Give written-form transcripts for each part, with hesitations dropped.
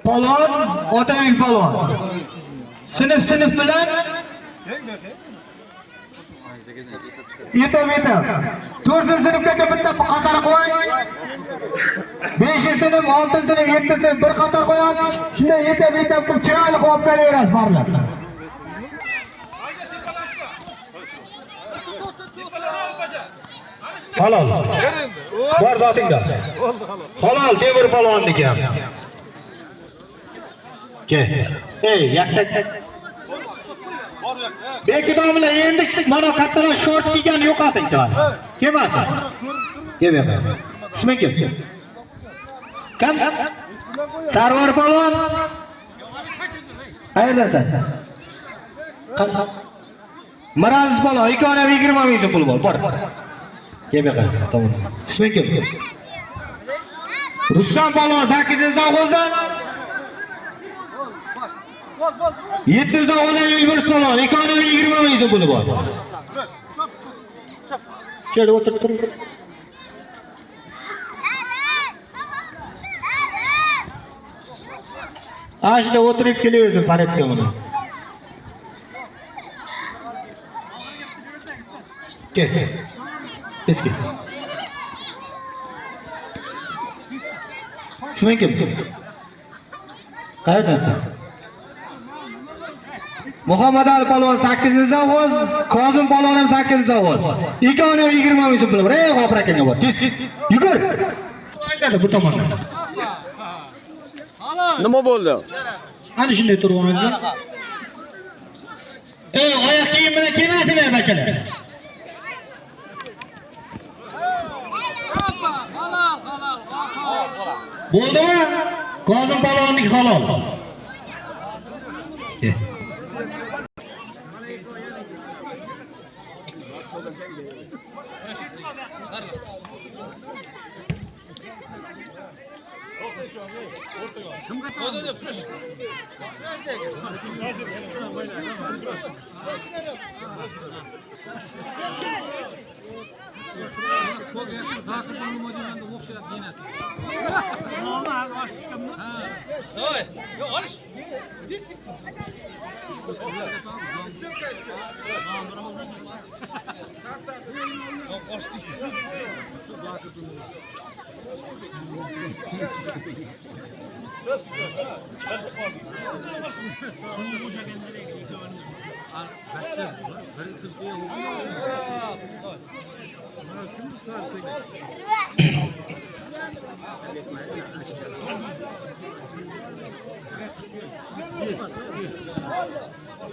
Polvon, Otabek polvon. Sinf sinf bilan yetib. 4-sinfgacha bitta qator qo'ying. 5-sinf, 6-sinf, 7-sinf bir qator qo'yasiz. Shunda yetib qilib chiroyli qilib kelaverasiz barlar. Halol. Bor zotingda. Halol temir polvonniki ham. Ke. Ey, yaktak. Beki domla endi mana kattalar short kiygan yo'qoting chiroyli. Kelmasin. Kel bu yoqqa. Isming kim? Kim? Sarvar polvon. Qayerdasan? Miraziz polvon, ikkovini ham 20 ming so'm pul bor. Bor. Kel bu yoqqa. Tamom. Isming kim? Rustam polvon 8-zavxozdan. 7-zavxozdan Elburs polvon, ikkovini ham 20 ming so'm puli bor. Şöyle otur tur. Ha shunda o'tirib kelaversin paradga buni. Kel. Tez kel. Isming kim? Qayerdansan? Muhammad Ali polvon 8-zavxoz, Kozim polvon ham 8-zavxoz. Ikkovini ham 20 ming so'm puli bor. Ey, G'ofur akangga bor. Tez. Yugur. Aytadi bu tomondan. Nima bo'ldi? Ana shunday turib olinglar. Ey, oyoq kiyim bilan kelmasinlar bachalar. Bo'ldimi? Kozim polvonniki halol. Kel.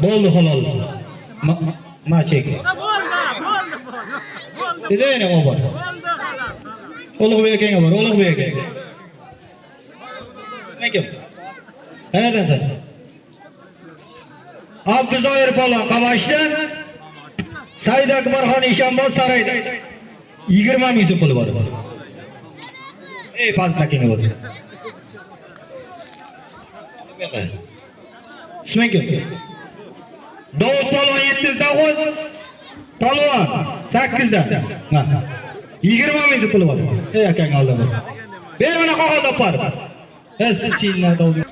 Bo'ldi halol. Ma chek. Bo'ldi. Dedi bor. Ulug'bek akangga bor, Ulug'bek akangga. Kim? Qayerdansan? Abduzoir polvon Qamashdan, Said Akbarxon Eshonboz Sarayda. 20 ming so'm puli bor. Ey, Fazil akangga bor. Isming kim? Dovud polvon 7-zavxoz, polvon 8-da. Ha. 20 ming so'm puli bor. Ey, akang oldi bor. Ber mana qog'oz olib borib. Siz o'zing.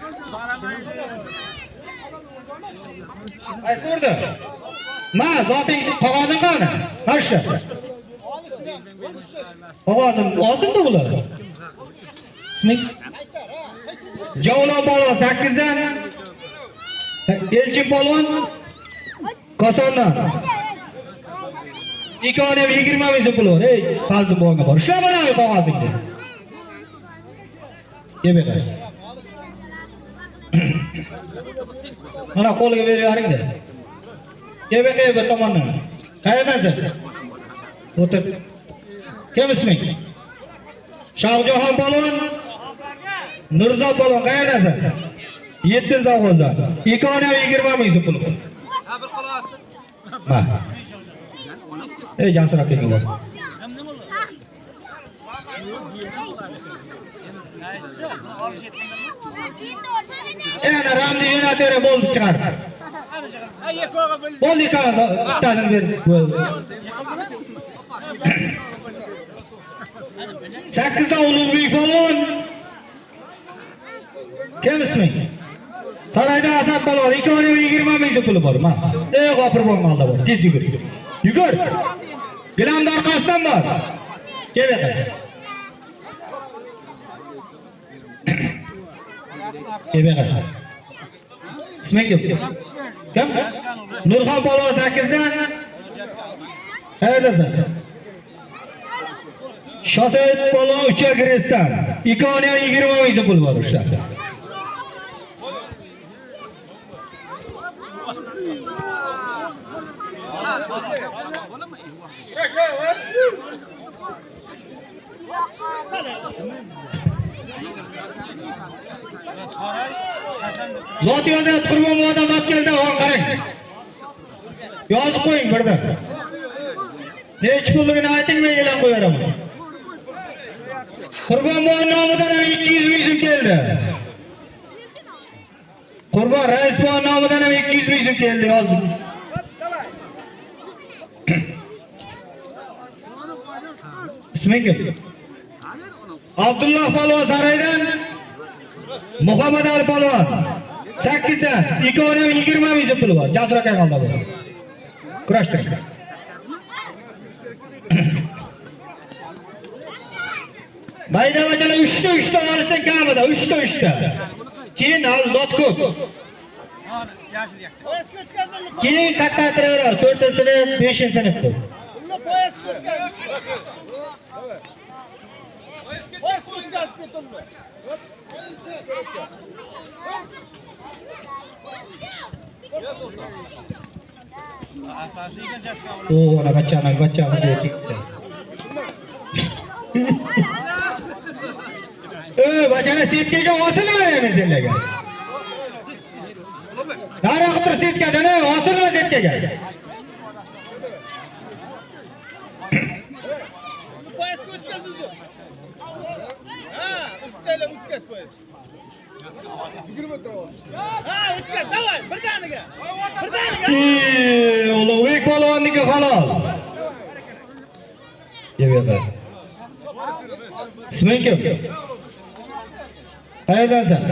Ay, ko'rdi. Ma, zoting qog'ozing qani? Mana shu. Qog'ozim olsin-da bular. Isming? Javlon polvon 8-dan, Elchin polvon Kosondan. Ikkovini ham 20 ming so'm puli bor. Ey, Fazli buvangga bor. Ushla mana qog'ozingni. Kel bu yoqqa. Mana qo'liga berib yuboringda. Kel bu yoqqa bu tomondan. Qayerdansan? O'tir. Kim isming? Shohjahon polvon, Nurzod polvon qayerdansan? 7-zavxozdan. Ikkovini ham 20 ming so'm puli bor. Ma. Ey, Jasur akangga bor. Ana ramni yo'natavering, bo'ldi chiqar. Bo'ldi ikkovini bittasini ber. Bo'ldi. 8-da Ulug'bek polvon, Kim isming? Sarayda Asad polvon, ikkovini ham 20 ming so'm puli bor, ma. Ey, G'ofur buvang oldi bor. Tez yugur. Yugur. Gilamni orqasidan bor. Kel bu yoqqa. Kel bu yoqqa. Isming kim? Kim? Nurxon polvon 8dan. Qayerdasan? Shosaid polvon 3 Gresdan. Ikkovini ham 20 ming so'm pul bor o'sha. Zot yozayapti, Qurbon buvadan zot keldi, og'an qarang. Yozib qo'ying birdan. Nechi pulligini ayting, men e'lon qo'yaveraman. Qurbon buva nomidan ham 200 ming so'm keldi. Qurbon rais buva nomidan ham 200 ming so'm keldi, yozib. Isming kim? Abdulloh polvon Saraydan, Muhammad Ali polvon 8dan, ikkovini ham 20 ming so'm puli bor. Jasur akang oldi bu. Kurashtiring. Mayda bachalar 3ta 3ta olsin kamida, 3ta 3ta. Keyin hali zot ko'p. Keyin kattaytiraveradi, 4-sinf, 5-sinf deb. O, ana bachani, bachamiz ketdi. Ey, bachani setkaga osilmaymi senlarga? Nariroq tur setkadan, ey, osilma setkaga. Poyasga o'tkaz o'zi. Ha, ustalar o'tkaz poyas. 20 ta. Ha, o'tkaz, davay, birdaniga. Birdaniga. Ey, Ulug'bek polvonniki halol. Yeb yoqar. Isming kim? Qayerdansan?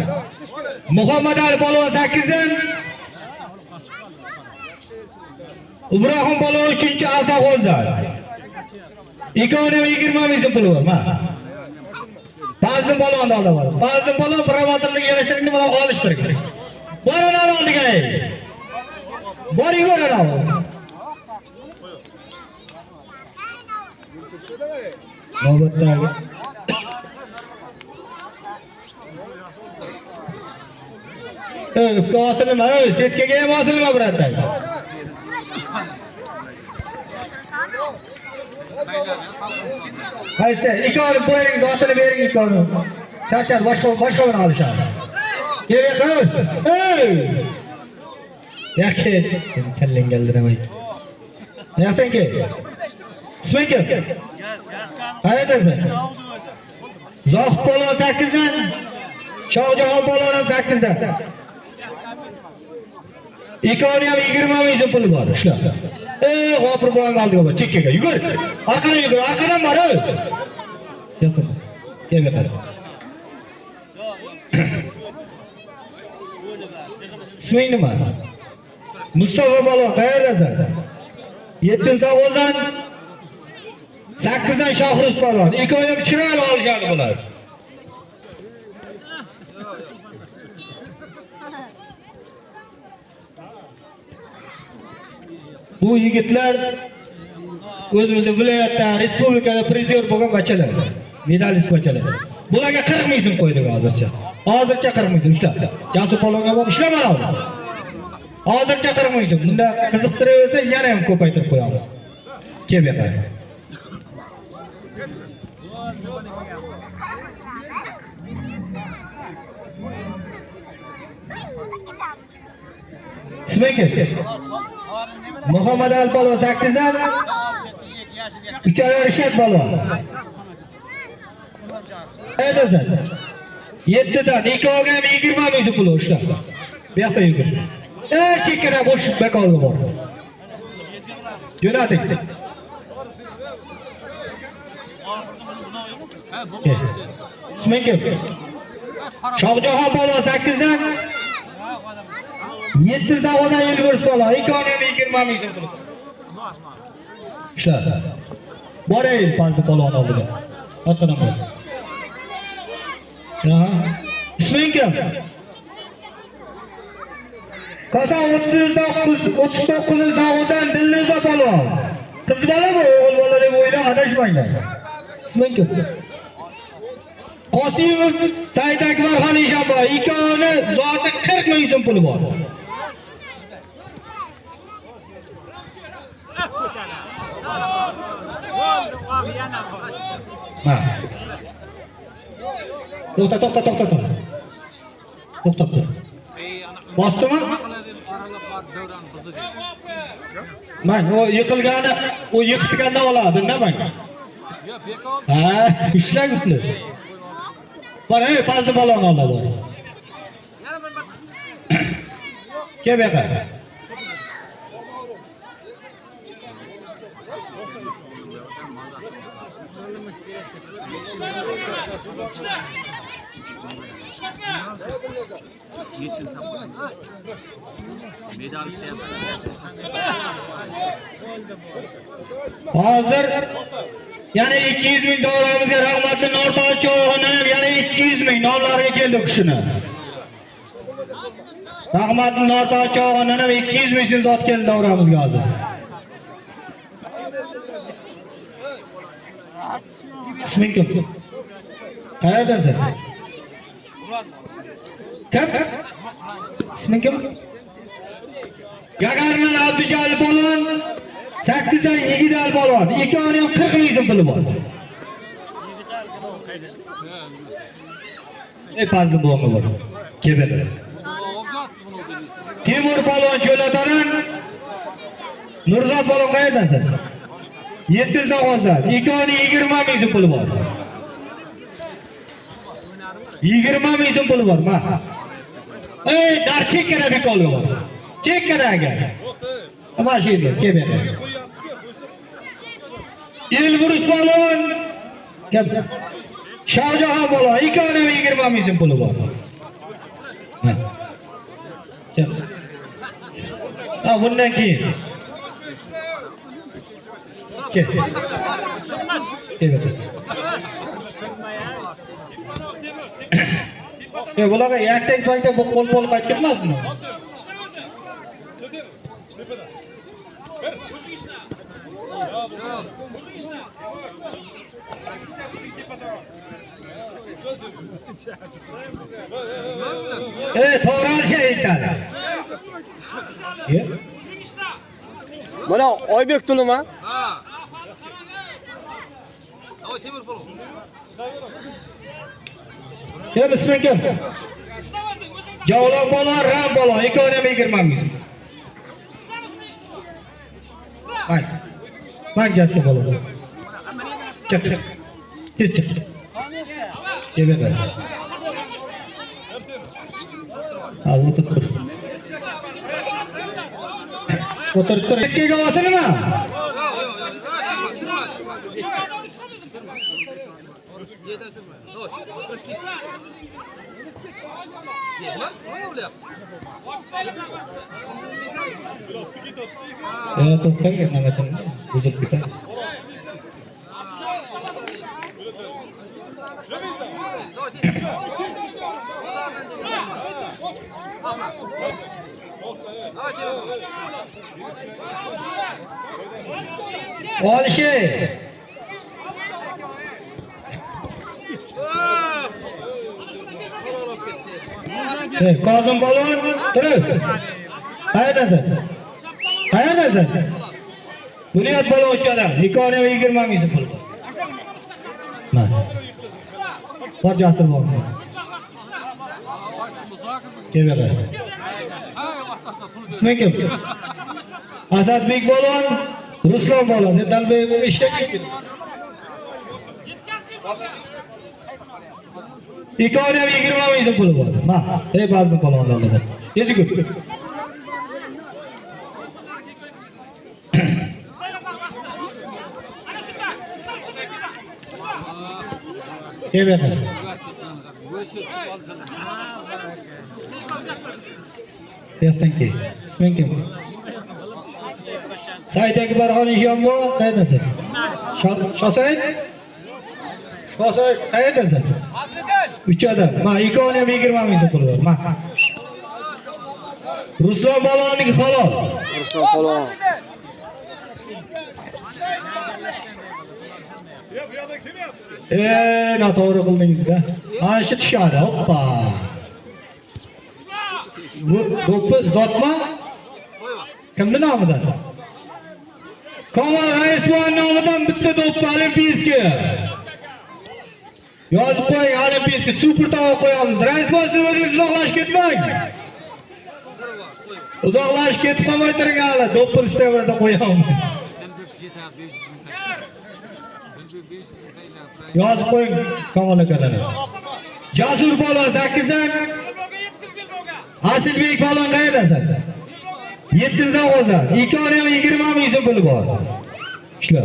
Muhammad Ali polvon 8dan. Ibrohim polvon 3-Asaxo'zdan. Ikkovini ham 20 ming so'm puli bor, ma. Fazliddin polvonni oldi bor. Fazliddin polvon promotorlik yig'ishtiringni bilan olishtiring. Bor ana oldiga. Bor yugur ana. Navbatdagi Ey, ipga osilma, ey, setkaga ham osilma, birodar. Qaysi? Ikkovini bering, zotini bering ikkovini. Charchadi, boshqa birini olishadi. Kel, ey! Yaxshi, kallangga aldiramay. Yoqdan kel. Isming kim? Qayerdasan? Zohid polvon 8dan, Shohjahon polvon ham 8dan. Ikkovini ham 20 ming so'm puli bor, ishla. Ey, G'ofur buvang oldiga bor, chekkaga yugur. Orqadan yugur, orqadan bor, ey. Yo'q. Kel bu yoqqa. Isming nima? Mustafa polvon, qayerdasan? 7-dan 8dan Shohruz polvon. Ikkovi ham chiroyli olishadi bular. Bu yigitlar o'zimizni viloyatda, respublikada prizyor bo'lgan bachalar, medalist bachalar. Bularga 40 ming so'm qo'ydik hozircha. Hozircha 40 ming so'm ishla. Jasur polvonga bor, ishla mana uni. Hozircha 40 ming so'm. Bunda qiziqtiraversa yana ham ko'paytirib qo'yamiz. Kel bu yoqqa. Isming kim? Muhammad Ali polvon 8dan, Uchalar Rishad polvon. Qayerdasan? 7dan, ikkoviga ham 20 ming so'm pul o'shla. Bu yoqda yugur. Ey, chekkada bo'sh bekorga bor. Jo'nating. Isming kim? Shohjahon polvon 8dan 7 zavoddan Elburz polvon. Ikkovini ham 20 ming so'm puli. Ishlar. Boraylik Fazli polvon oldiga. Orqadan bor. Ha. Isming kim? Kosa 39 zavoddan Dilnoza polvon. Qiz bola bu, o'g'il bola deb o'yla, adashmanglar. Isming kim? Qosimov Said Akbarxon Eshonboy. Ikkovini zoti 40 ming so'm puli bor. Ha. To'xta, to'xta, to'xta, to'xta. To'xtab tur. Bosdimi? Man, o yiqilgani, o yiqitganda oladi, nima? Ha, ishlang puli. Mana, ey, Fazli polvon oldi bor. Kel bu yoqqa. Hozir yana 200 ming davramizga rahmatli Nortoy Cho'g'ondan ham yana 200 ming nomlariga keldi kishini. Rahmatli Nortoy Cho'g'ondan ham 200 ming so'm zot keldi davramizga hozir. Isming kim? Qayerdansan? Kim? Isming kim? Gagarindan Abdujalil polvon, 8dan Yigitali polvon. Ikkovini ham 40 ming so'm puli bor. Ey Fazli buvamga bor. Kel bu yoqqa. Temur polvon Cho'latadan, Nurzod polvon qayerdansan? 7 zog'ozdan. Ikkovini 20 ming so'm puli bor. 20 ming so'm puli bor, ma. Ey, dar chekkada bekolga bor. Chekkada aka. Mana shu yerga, kel bu yoqqa. Elburuz polvon kim? Shohjahon polvon. Ikkovini ham 20 ming so'm puli bor. Ha. Chiq. Ha, bundan keyin. Kel. Kel bu yoqqa. Bularga yaktak paktak qo'l qo'l qaytib ketmasinmi? To'g'ri olishayotadi. Mana Oybek tulumi. Ha. Oy Temur polvon. Kim isming kim? Javlon polvon, Ram polvon, ikkovini ham 20 ming. Bak. Bak Jasur polvon. Chiq, chiq. Tez chiq. Kel bu yoqqa. Ha, o'tirib tur. O'tirib tur. Yetkaga osilma. To'xtang, nima buzilib ketadi. Olishi. Kozim polvon, turib. Qayerdasan? Qayerdasan? Bunyod polvon uchadan. Ikkovini ham 20 ming so'm pul bor. Mana. Bor Jasur bor. Kel bu yoqqa. Isming kim? Asadbek polvon, Ruslan polvon. Sen Dalbek ishda kim? Ikkovini ham 20 ming so'm puli bor. Ma, ey Fazli polvonlar oldiga. Tez yugur. Kel bu yoqqa. Yoqdan kel. Isming kim? Said Akbarxon Ishonbo, qayerdasan? Shosaid? Shosaid qayerdasan? 3 odam. Ma, ikkovini ham 20 ming so'm puli bor. Ma. Ruslan polvonniki halol. Ruslan polvon. Noto'g'ri qildingiz-da. Mana shu tushadi. Hoppa. Bu do'ppi zotma? Kimning nomidan? Kamol Raisbon nomidan bitta do'ppi Olimpiyskiy. Yozib qo'ying, Olimpiyskiy super tovoq qo'yamiz. Raisbon, siz o'zingiz uzoqlashib ketmang. Uzoqlashib ketib qolmay turing hali, do'ppi ustiga birda qo'yamiz. Yozib qo'ying Kamol akalarni. Jasur polvon 8dan, Asilbek polvon qayerdasan? 7dan o'zan. Ikkovini ham 20 ming so'm puli bor. Ishla.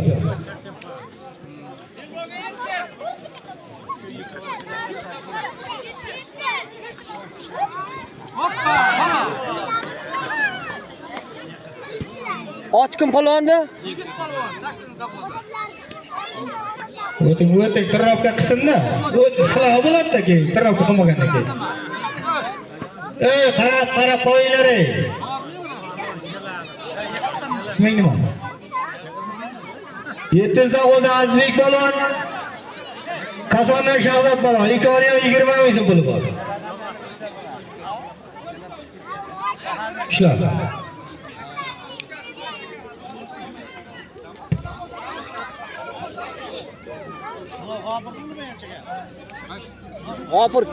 Ot kim polvonni? O'ting, o'ting, tirobga qilsin-da. O't siloh bo'ladi-da keyin, tirobga qilmagandan keyin. Ey, qarab, qarab qo'yinglar ey. Isming nima? 7 o'zi Azizbek polvon, Qasondan Shahzod polvon, ikkovini ham 20 ming so'm puli bor. Ishla. G'ofur,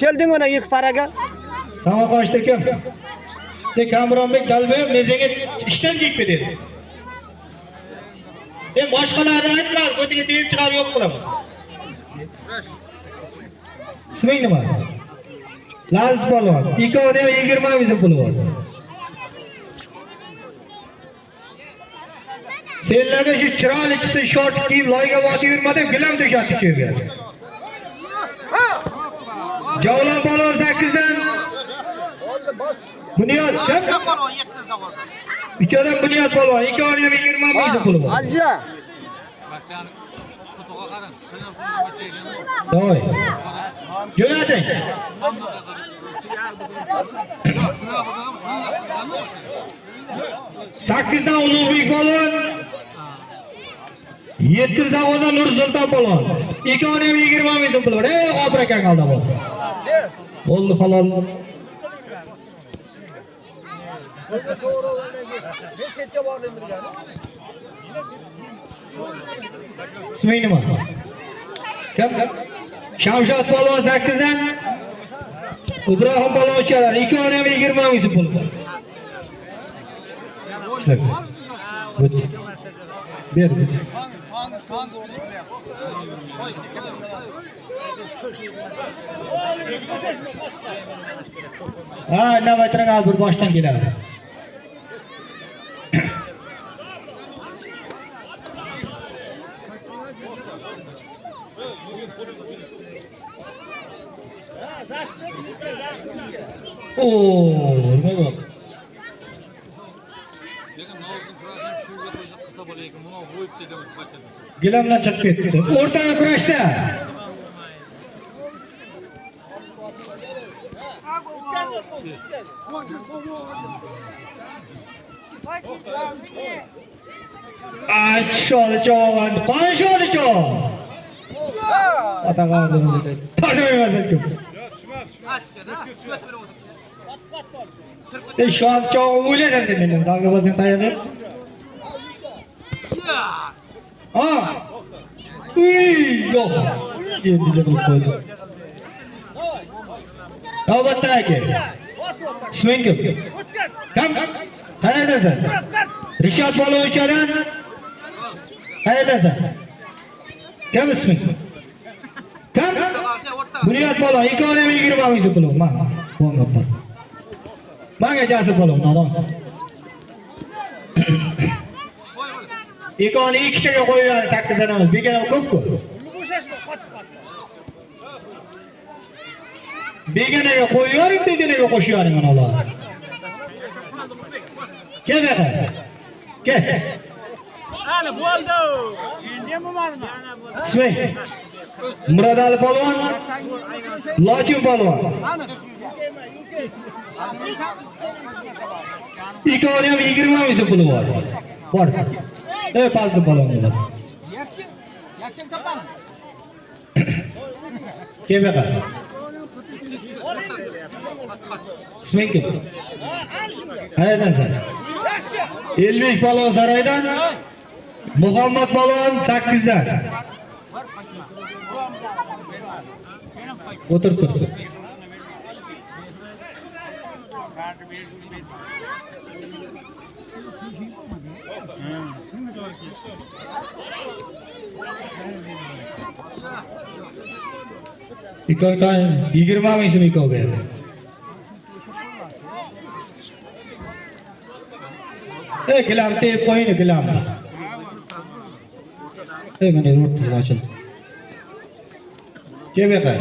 kelding mana ikki paraga. Samarqandda kim? Sen Kamronbek Dalbayev men senga ishdan kiyib dedi. Sen boshqalarni aytma, o'tiga tegib chiqarib yo'q qilaman. Isming nima? Laziz polvon. Ikkovini ham 20 ming so'm puli bor. Senlarga shu chiroylichisi short kiyib loyga botib yurma deb gilam to'shatdi shu yerga. Javlon polvon 8dan. Bunyod kim? 3 odam Bunyod polvon, ikkovini ham 20 ming so'm puli bor. Azizlar. Davay. Jo'nating. 8dan Ulug'bek polvon, 7dan o'zan Nur Sulton polvon. Ikkovini ham 20 ming so'm puli bor. Ey, G'ofur akang aldab oldi. Bo'ldi, halol. Isming nima? Kim? Shamshod polvon 8dan, Ibrohim polvon 3 ikkovini ham 20 ming so'm puli bor. O't. Ber. Ha, indamay turing, hozir bir boshdan keladi. Oo, nima bo'ldi? Gilamdan chiqib ketdi. O'rtaga kurashda. Ashsholi chog'an, qansholi chog'. Sen shod chog'im o'ylaysan sen mendan zalga borsang tayyor. Ha. Uy, yo'q. Endi qilib qo'ydi. Navbatdagi. Isming kim? Kim? Qayerdasan? Rishod Boluvchidan. Qayerdasan? Kim isming? Kim? Bunyod polvon, ikkovini ham 20 ming so'm puli. Mana, bor. Manga Jasur polvon, nodon. Ikkovini ikkitaga qo'yib yubordi, 8 dan emas. Begalab ko'p-ku. Beganaga qo'yavering, beganaga qo'shavering mana ularni. Kel bu yoqqa. Kel. Hali bo'ldi. Isming? Murodali polvon, Lochin polvon. Ikkovini ham 20 ming so'm puli bor. Bor. Ey, pazli polvon bor. Kel bu yoqqa. Isming kim? Qayerdansan? Elbek polvon Saraydan, Muhammad polvon 8-dan. O'tirib tur. Ikkovdan 20 ming so'm ikkovga ham. Ey, gilam tepib qo'ying, gilamni. Ey, mana o'rtasi ochildi. Kel bu yoqqa.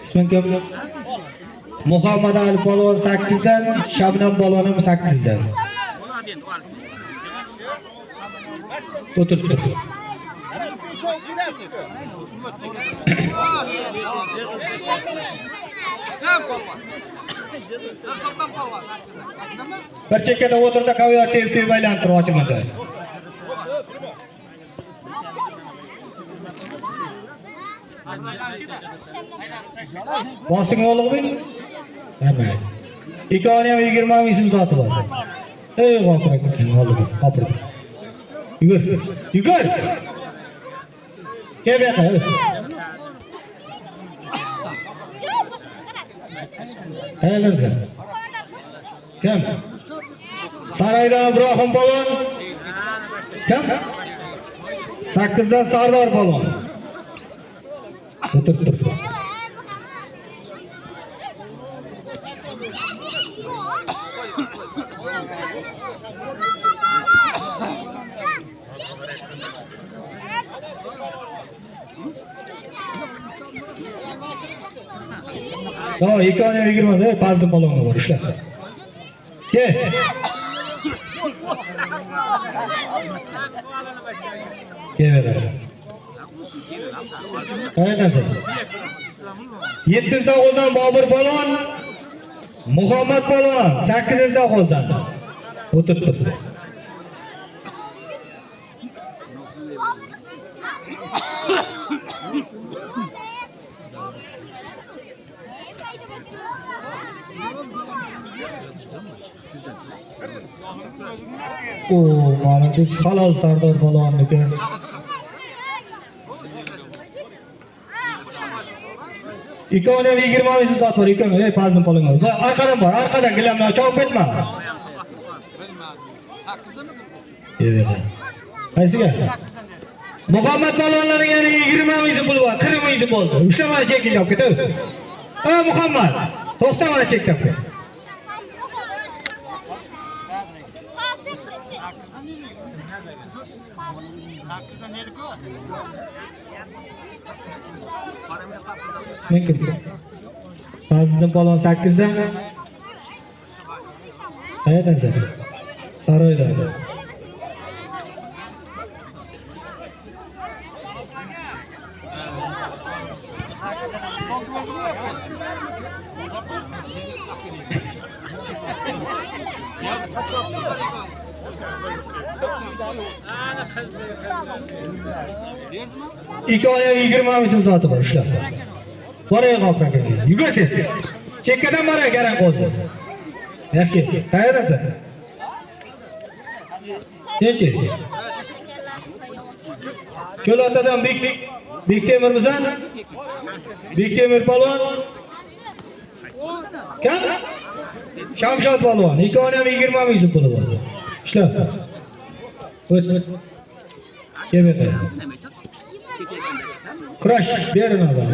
Isming kim? Muhammad Ali polvon 8-dan, Shabnam polvon ham 8-dan. O'tirib tur. Bir chekkada o'tirda, kaviyor tepib aylantir ochilgan joy. Bosting Ulug'bek? Mayli. Ikkovini ham 20 ming so'm sotib oldi. Ey, g'ofir aka, g'ofir. Yugur, yugur. Kel bu yoqqa. Qayerdansan? Kim? Saraydan Ibrohim polvon. Kim? 8-dan Sardor polvon. O'tirib tur. Yo, ikkovini ham 20, ey, pazli polvonga bor, ushla. Kel. Kel bu yoqqa. Qayerdansan? 7 sovg'ozdan Bobur polvon, Muhammad polvon 8 sovg'ozdan. O'tirib tur. O, молодец, halol Sardor polvonniki. Ikkovini ham 20 ming so'm sotib bor, ikkovini. Ey, pazlin polvon. Bu arqadan bor, arqadan gilamni chopib ketma. Evet. Qaysiga? Muhammad polvonlarning yana 20 ming so'm puli bor, 40 ming so'm bo'ldi. Ushla mana chekingni olib ket. Ey Muhammad, to'xta mana chekni olib ket. Isming kim? Fazliddin polvon 8-dan. Qayerdansan? Saroydan. Ikkovini ham 20 ming so'm sotib bor, ushla. Boray g'ofir aka. Yugur tez. Chekkadan boray, garang qo'lsiz. Yaxshi, qayerdasan? Senchi? Cho'lotadan Bektemirmisan? Bektemir polvon. Kim? Shamshod polvon. Ikkovini ham 20 ming so'm puli bor. Ushla. O't. Kel bu yoqqa. Kurash berin odam.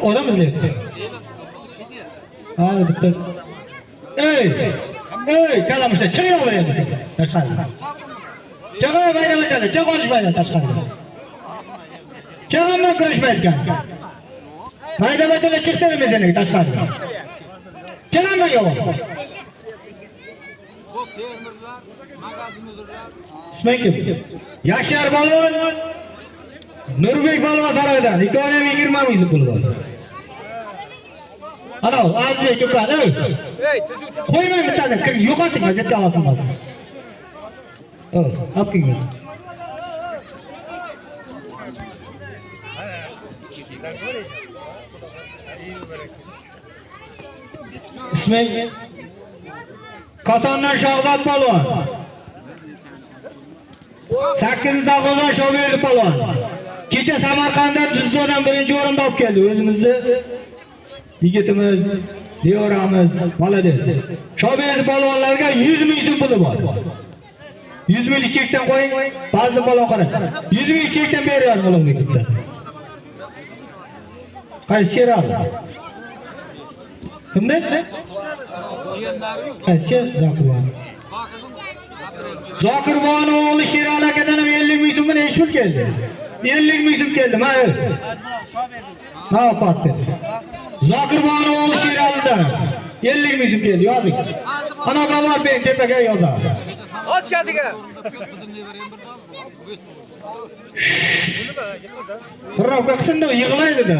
Olamiz lekin. Ha, bitta. Ey! Ey, kalamushlar, chiqib endi tashqariga. Chiqib mayda-mayda, chiq olishmaydi tashqariga. Chiqamman kurashmayotgan. Mayda-maydalar chiqdi men seni tashqariga. Chiqamman yo'q. Isming kim? Yashar balon Nurbek balon saroyidan 2 20 ming pul bor. Ana, Azizbek uka, ey. Qo'ymang bittani, yo'qoting, vaziyatga olsin hozir. Oh, olib keling. Isming? Kosondan Shahzod polvon. 8 Zag'ozdan Shoberdi polvon. Kecha Samarqandda Duzzodan 1-o'rinda olib keldi. O'zimizni yigitimiz, diyoramiz, молодец. Shoberdi polvonlarga 100 ming so'm puli bor. 100 ming chekdan qo'ying, ba'zi polvon qarang. 100 ming chekdan beryapman Ulug'bek bitta. Qaysi Sherali? Kimda? Qaysi Zokirvon? Zokirvon o'g'li Sherali akadan ham 50 ming so'mni nechi pul keldi? 50 ming so'm keldi, mana. Ha, pat berdi. Zokirvon o'g'li Sheralidan 50 ming so'm keldi, yozing. Ana qavor bering tepaga yozadi. Oz kaziga. Tirnoqqa qilsin-da, yig'laydi-da.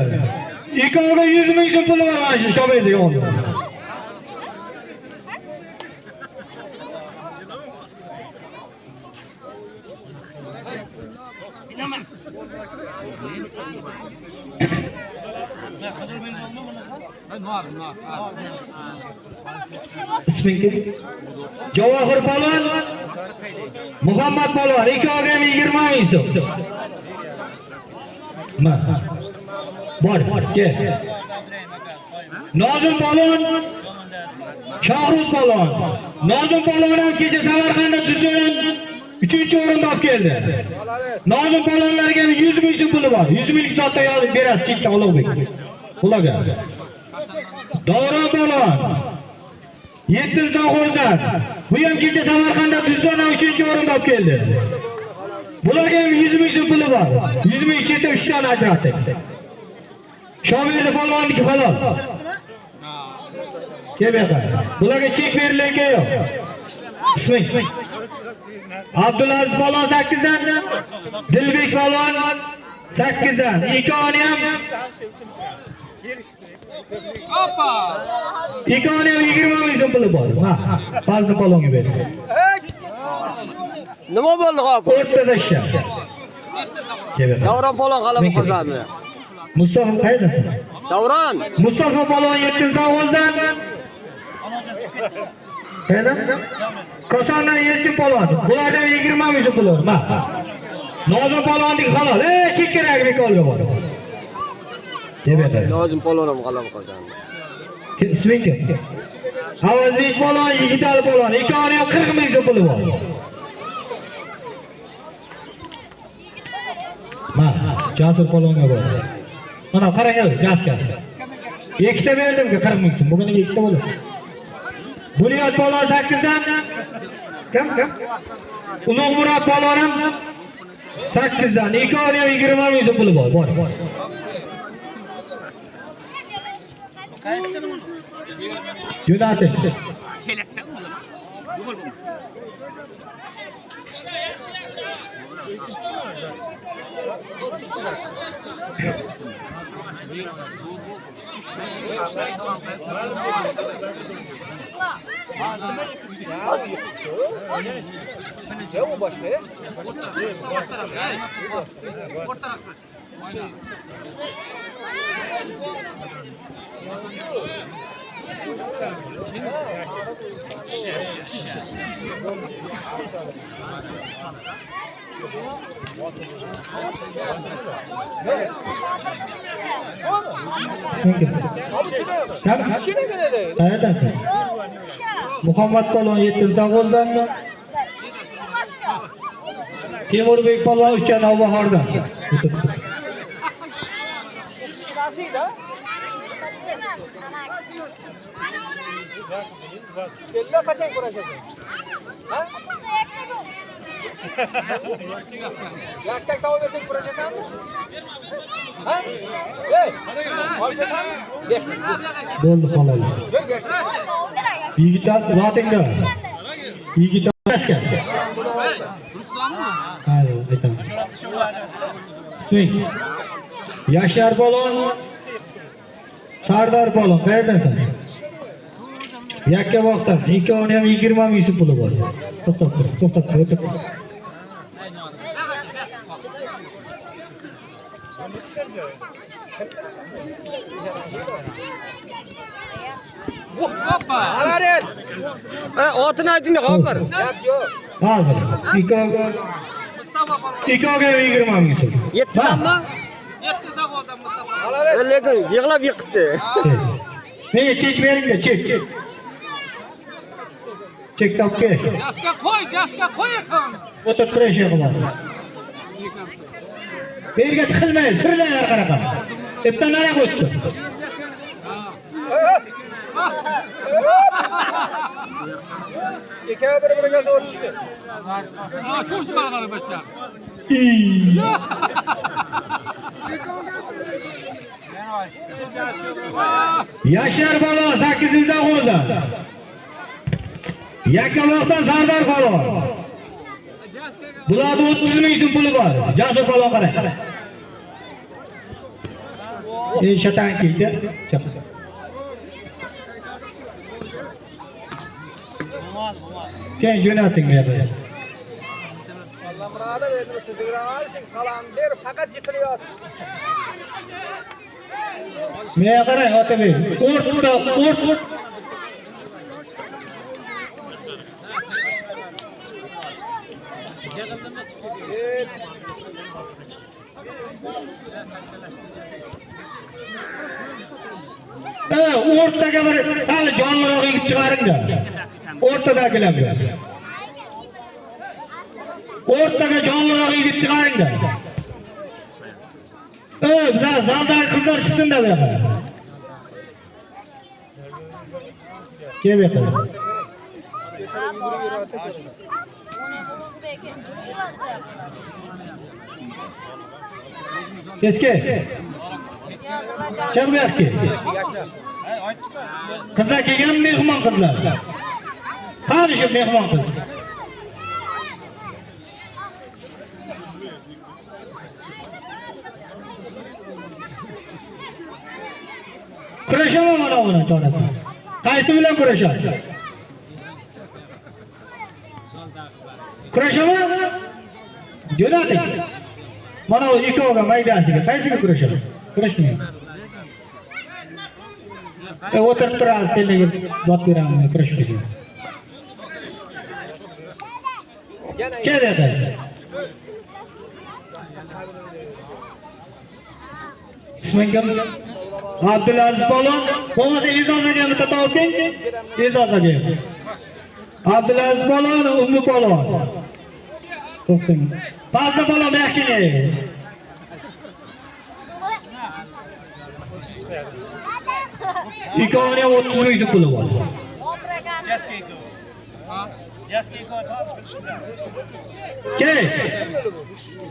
Ikkoviga 100 ming so'm puli bor mana shu Shoberdi o'g'li. Isming kim? Javohir polvon, Muhammad polvon, ikkoviga ham 20 ming so'm. Ma. Bor, kel. Nozim polvon, Shohruz polvon. Nozim polvon ham kecha Samarqandda Duzzodan 3-o'rinda olib keldi. Nozim polvonlarga ham 100 ming so'm puli bor. 100 ming sotda yozib berasiz chekda Ulug'bek. Ularga. Davron polvon 7 Zog'ozdan. Bu ham kecha Samarqandda Duzzodan 3-o'rinda olib keldi. Bularga ham 100 ming so'm puli bor. 100 ming chetda 3 tani ajratdik. Shoberdi polvonniki halol. Kel bu yoqqa. Bularga chek berilgan yo'q. Isming? Abdulaziz polvon 8 dan, Dilbek polvon 8 dan. Ikkovini ham Ikkovini ham 20 ming so'm puli bor. Ha, Fazli polvonga berdik. Nima bo'ldi hop? O'rtada ishlar. Kel bu yoqqa. Davron polvon g'alaba qozondi. Mustafa qayerdasan? Davron. Mustafa polvon 7 Zag'ozdan. Qayerdan? Kosondan Elchin polvon. Bulardan 20 ming so'm puli bor. Ma. Nozim polvonniki halol. Ey, chek kerak bekorga bor. Deb aytadi. Nozim polvon ham g'alaba qozondi. Isming kim? Avazbek polvon, Yigitali polvon. Ikkovini ham 40 ming so'm puli bor. Ma, Jasur polvonga bor. Mana qarang, Jaska. Ikkita berdim-ku 40 ming so'm. Bugun ikkita bo'ladi. Bunyod polvon 8 dan. Kim? Kim? Ulug' Murod polvon ham 8 dan. Ikkovini ham 20 ming so'm puli bor. Bor. Jo'nating. Qayerdansan? Muhammad polvon 7-Navg'ozdan, Temurbek polvon 3 Navbahordan. Senlar qachon kurashasan? Ha? Yaktak tavuk bersang kurashasanmi? Ha? Ey, olishasanmi? Ber. Bo'ldi halol. Yigitlar zotingda. Yigitlar askar. Ha, aytaman. Isming? Yashar polvon, Sardor polvon, qayerdansan? Yakkabog'dan. Ikkovini ham 20 ming so'm puli bor. To'xtab tur, to'xtab tur, o'tir. Alares. Otini ayting, G'ofur. Gap yo'q. Hozir. Ikkovga ham 20 ming so'm. Yettidanmi? Alares. Lekin yig'lab yiqitdi. Menga chek beringlar, chek. Chek topib kel. Jaska qo'y, jaska qo'y ekan. O'tirib turish qiladi. Bu yerga tiqilmay, sirlar har qanaqa. Ipdan nariga o'tdi. Ikkovi bir-biriga zo'r tushdi. Ha, ko'rsin mana qarab bachcha. Yashar polvon 8-Navg'ozdan. Yakkabog'dan Sardor polvon. Bularda 30 ming so'm puli bor. Jasur polvon qarang. Shatan kiydi. Chiq. Keyin jo'nating bu yerga. Allamurod endi tuzukroq olishing, salom ber, faqat yiqilyapti. Menga qarang, Otabek. O'rta, o't. O'rtaga bir sal jonliroq yigit chiqaringlar. O'rtadagilarga. O'rtaga jonliroq yigit chiqaringlar. Biza zaldagi qizlar chiqsin-da bu yoqqa. Kel bu yoqqa. Eski. Chiq bu yoqqa. Qizlar kelganmi, mehmon qizlar? Qani shu mehmon qiz? Kurashaman mana buni chorada. Qaysi bilan kurashaman? Kurashaman? Jo'nating. Mana bu ikkoviga maydasiga qaysiga kurashaman? Kurashmayman. O'tirib turasiz, senlarga zot beraman, kurashmaysan. Kel bu yoqqa. Isming kim? Abdulaziz polvon. Bo'lmasa E'zoz aka bitta topib keling. E'zoz aka. Abdulaziz polvon, Ummu polvon. To'xtang. Fazli polvon bu yoqqa keling. Ikkovini ham 30 ming so'm puli bor. Kel.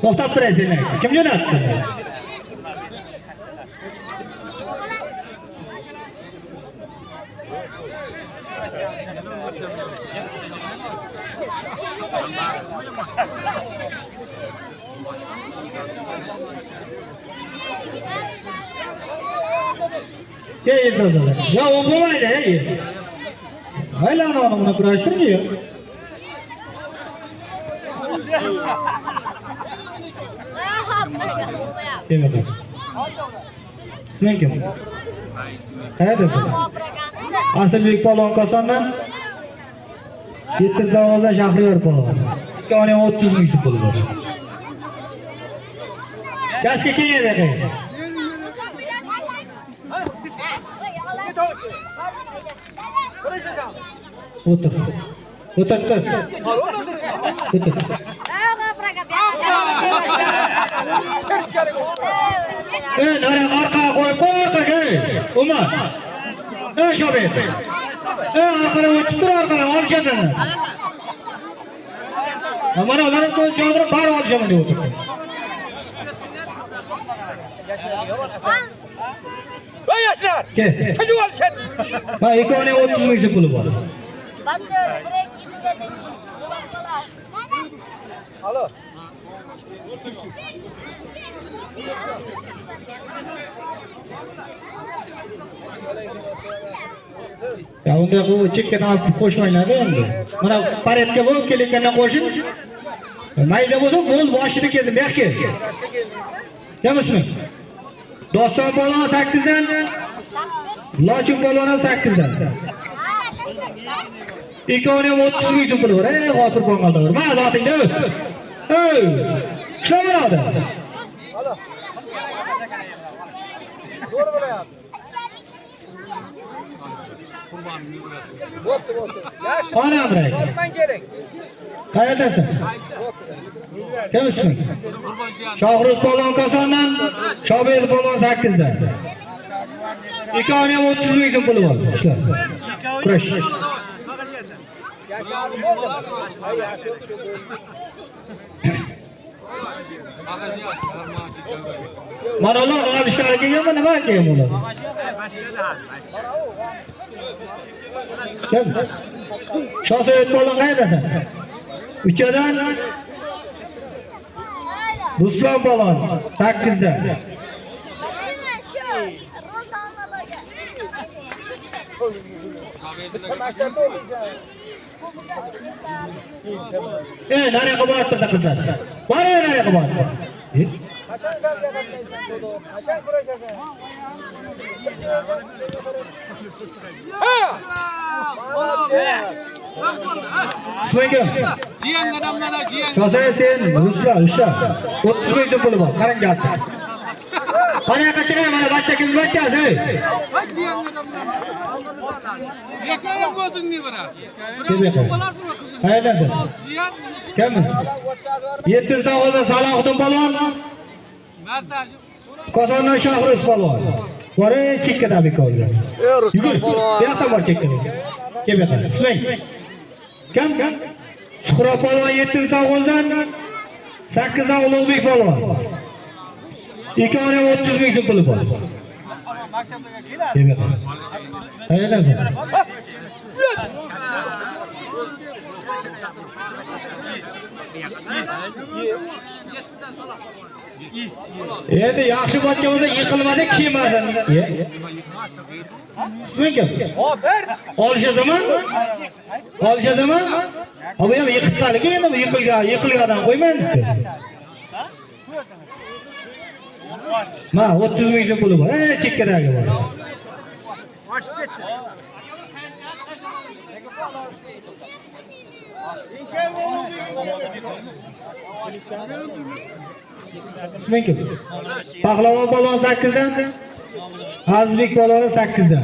To'xtab turay seni. Kim jo'natdi? Kel e'zozlar. Ya u bo'lmaydi, ey. Aylan onu buni kurashtirmiyor. Kim ekan? Isming kim? Qayerdasan? Asilbek polvon Kosondan. 7 Zavozdan Shahriyor polvon. Ikkovining ham 30 ming so'm puli bor. Kasga kengaydi aka. O'tir. O'tir, o'tir. O'tir. Ey, nariyoq orqaga qo'yib qo'y, orqaga, ey. Umar. Ey, Shobir. Ey, orqadan o'tib tur, orqadan olishasan. Mana ularning ko'z chodirib bari olishaman deb o'tirdi. Voy yoshlar! Kel. Qiziq olishadi. Ha, ikkovining 30 ming so'm puli bor. Alo. Ya unday qilib chekkadan olib qo'shmanglar endi. Mana paretga bo'lib kelayotgandan qo'shing. Mayda bo'lsa bo'l boshini kezin, bu yoqqa kel. Kim isming? Doston polvon 8 dan, Lochin polvon ham 8 dan. Ikkovini ham 30 ming so'm puli bor. Ey, G'ofur polvonda bor. Ma zotingda. Ey, ishlamanadi. Alo. Zo'r bo'lyapti. Bo'pti, bo'pti. Yaxshi. Onam ray. Tortmang kerak. Qayerdasan? Kim isming? Shohruz polvon Kosondan, Shobir polvon 8 dan. Ikkovini ham 30 ming so'm puli bor. Ishla. Kurash. Yaxshi bo'ldi. Ay, yaxshi. Mana ular olishgani kelganmi, nima kelgan ular? Kim? Shohsaid polvon qayerdasan? 3dan Ruslan polvon 8dan. Maktabda o'qiysan. Ey, nariyoqqa borib turdi qizlar. Bor, nariyoqqa borib. Qachon darsga qatnaysan, To'dor? Qachon kurashasan? Ha! Isming kim? Jiyan odamlar, jiyan. Shohsaid sen, Ruslan, usha. 30 ming so'm puli bor. Qarang gapni. Mana yoqqa chiqay, mana bachcha kim bachchasi, ey. Jiyan odamlar. Yakayam o'zingni berasiz. Kim yoqqa? Bo'lasizmi qizim? Qayerdasan? Jiyan. Kim? 7 Zavozdan Salohiddin polvon, Martaji. Kosondan Shohruz polvon. Bor, ey, chekkada bekorlar. Ey, Rustam Yugur. polvon. Bu yoqdan bor chekkada. Kim yoqqa? Isming? Kim? Suhrob polvon 7 Zavozdan, 8dan Ulug'bek polvon. Ikkovining ham 30 ming so'm puli bor. Kim yoqqa? Qayerdasan? Endi yaxshi bachcha bo'lsa yiqilmasa kelmasin. Isming kim? G'ofir. Olishasizmi? Olishasizmi? Ha, bu ham yiqitganligi endi bu yiqilgan, yiqilgandan qo'ymaymiz-ku. Ma 30 ming so'm puli bor. Ey, chekkadagi bor. Isming kim? Pahlavon polvon 8 dan, Azizbek polvon 8 dan.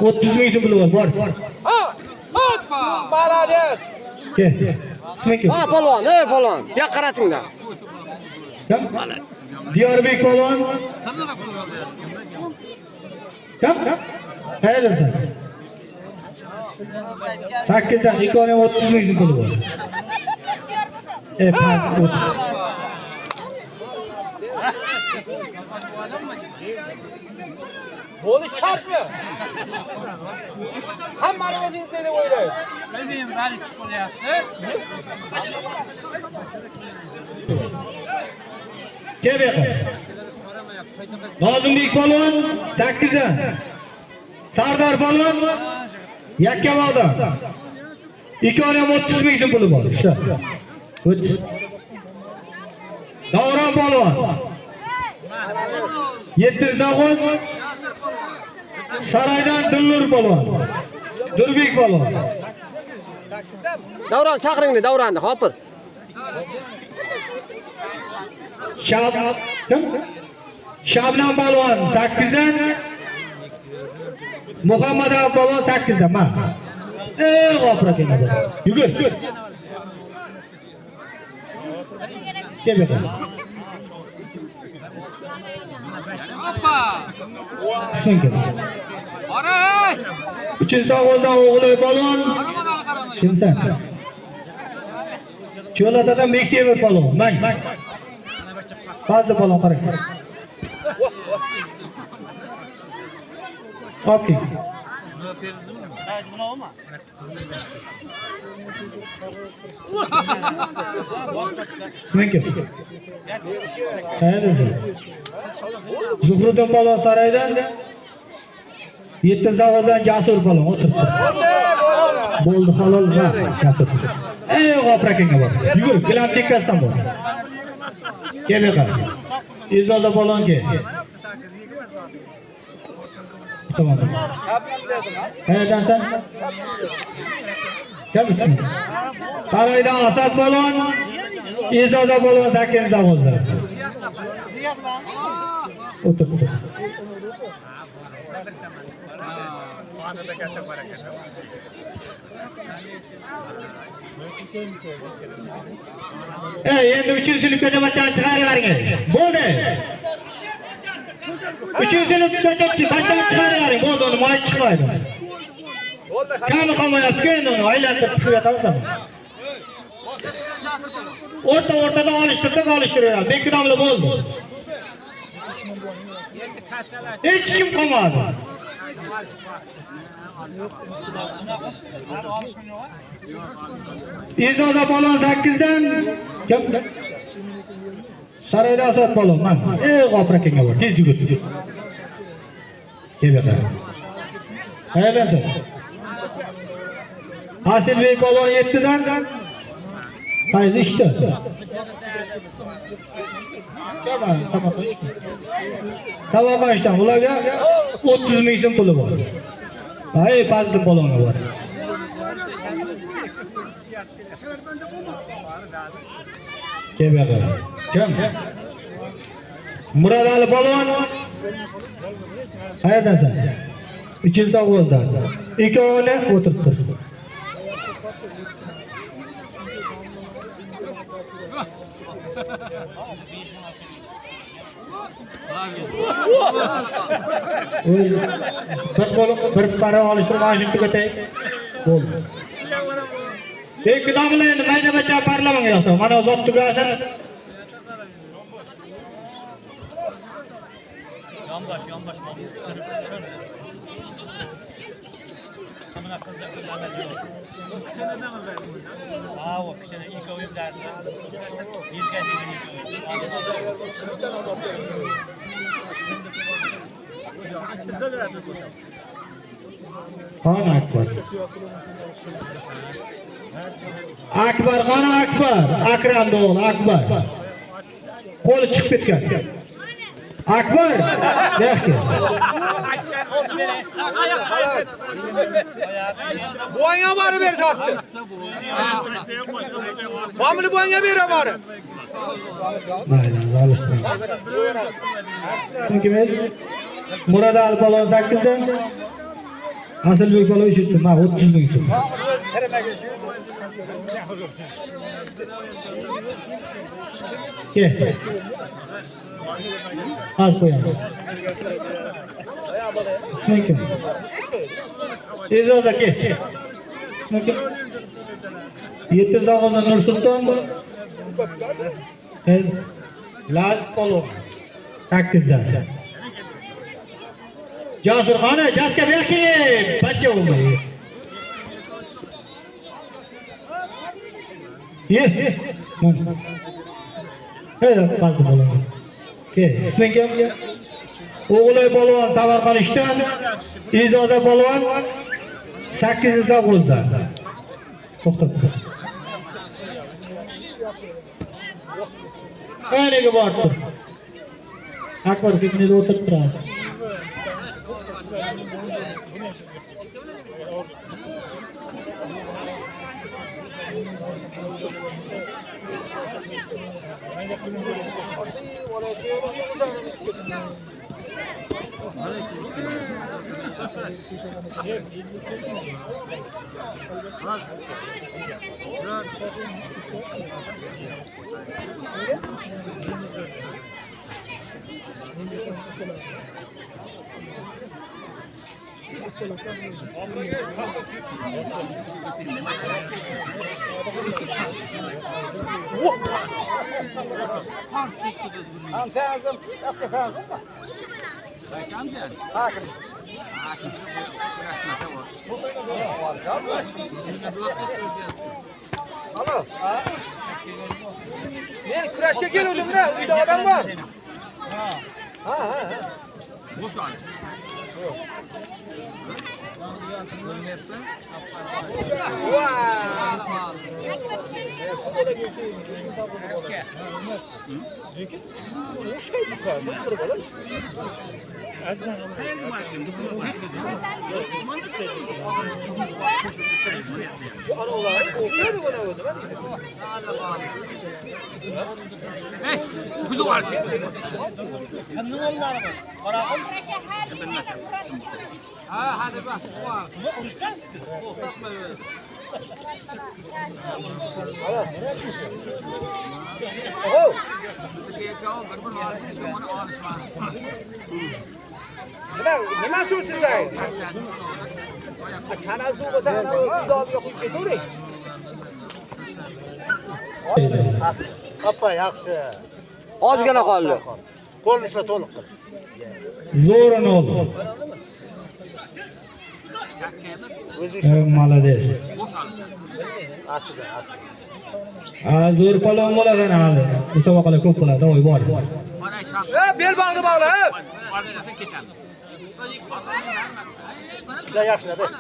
30 ming so'm puli bor. Bor. Ha! Ha! Молодец! Kel. Isming kim? Ha, polvon, ey polvon. Bu yoqqa qaratinglar. Kim? Diyorbek polvon. Kim? Qayerdasan? 8 dan ikkovining 30 ming so'm puli bor. Ey, pas o'tir. Bo'lish shartmi? Hammani o'zingiz deb o'ylaysiz. Bilmayman, balki bo'lyapti. Kel bu yoqqa. Nozimbek polvon 8-dan. Sardor polvon Yakkabog'dan. Ikkovini ham 30 ming so'm puli bor. Shu. O't. Davron polvon 7 sovg'oz. Saroydan Dillur polvon. Durbek polvon. Davron chaqiringlar, Davronni, hopir. Shab kim? Shabnam polvon 8-dan. Muhammad Ali polvon 8-dan. Ma. Ey g'ofir aka bor. Yugur. Kel bu yoqqa. Hoppa! Isming kim? Bora, ey! Uchinchi sovg'ozdan o'g'li polvon. Kimsan? Cho'latadan Bektemir polvon. Mang. Fazli polvon qarang. Okey. Isming kim? Qayerdasan? Zuhriddin polvon saraydan, 7 zavozdan Jasur polvon o'tiribdi. Bo'ldi, halol, Jasur. Ey g'ofir akangga bor. Yugur, gilam tekkasidan bor. Kel bu yoqqa. E'zoza polvon kel. Tamam. Qayerdansan? Kim isming? Saroydan Asad polvon, E'zoza polvon 8 zavozdan. O'tiribdi. Ey, endi 3-sinfgacha bachani chiqaravering. Bo'ldi. 3-sinfgacha bachani chiqaravering. Bo'ldi, uni moy chiqmaydi. Kami qolmayapti, endi uni aylantirib tiqib yotasizmi? O'rta-o'rtada olishtirdik, olishtiraveradi. Bekki domla bo'ldi. Hech kim qolmadi. E'zoza polvon 8-dan kim? Saroyda Asad polvon. Mana, ey g'ofir akangga bor. Tez yugur. Kel bu yoqqa. Qayerdansan? Asilbek polvon 7-dan. Qaysi ishda? Samarqand ishdan. Ularga 30 ming so'm puli bor. Ay, Fazli polvonga bor. Kel bu yoqqa. Kim? Murod Ali polvon. Qayerdansan? 3-sovg'ozdan. Ikkovini o'tirib tur. O'z bir qo'lim bir para olishtirib mana shuni tugataylik. Bo'ldi. Ikki domla endi mayda bacha parlamang yoqda. Mana zot tugasin. Yonbaş yonbaş sürüp sür. Buna kızla kullanılıyor. Ha, o kişinin ilk oyun derdi. İlk oyun. Xon Akbar. Akbar xon Akbar. Akramni o'g'li Akbar. Qo'li chiqib ketgan. Akbar, yaxshi. Buvangga borib ber sotdi. Famili buvangga ber borib. Mayli, olishmang. Ismi kim edi? Murod Ali polvon 8-dan. Asilbek polvon 3-dan. Ma 30 ming so'm. Kel. Az qo'yamiz. Ismi kim? E'zoz aka. Ismi kim? 7 zog'ozdan Nursulton. Laz polvon. 8dan. Jasurxona, Jaska bu yoqqa kel. Bachcha bo'lmay. Ye. Mana. Hey, fazla bo'ladi. Kel, isming kim? O'g'loy polvon Samarqand ishdan, Izoza polvon 809dan. To'xtab tur. Qayerga borib tur? Akbar sekinda o'tirib turadi. Alo. Men kurashga keluvdim-da, uyda odam bor. Ha. Ha, ha. Bo'sh olish. Hey, kuzu var senin. Ha, hadi bak. To'xtatma. Oh. Nima suv sizlar? Kanal suv bo'lsa, ana uyda oldiga qo'yib ketavering. Oppa, yaxshi. Ozgina qoldi. Qo'lni ishla to'liq qil. Zo'rini ol. Молодец. Aslida, aslida. Ha, zo'r polvon bo'lasan hali. Musobaqalar ko'p bo'ladi, voy bor. Bel bog'ni bog'la. Juda yaxshi, ber.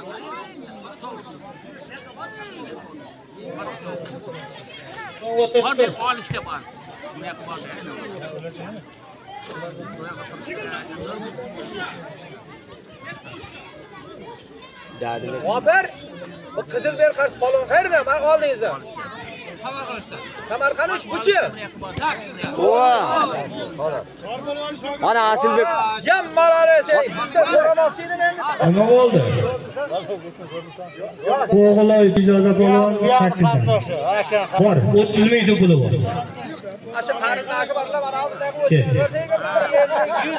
Bor deb olishda bor. Bu yoqqa bor. Bobur, bu qizil bel qarshi polvon qayerda? Mana oldingizda. Samarqand uch buchi. Mana Asilbek. Yam malali sen. Bizda so'ramoqchi edim endi. Nima bo'ldi? O'g'loy Ijoza polvon 8dan. Bor, 30 ming so'm puli bor. Asha qarindoshi borlar, mana bunday o'tib 100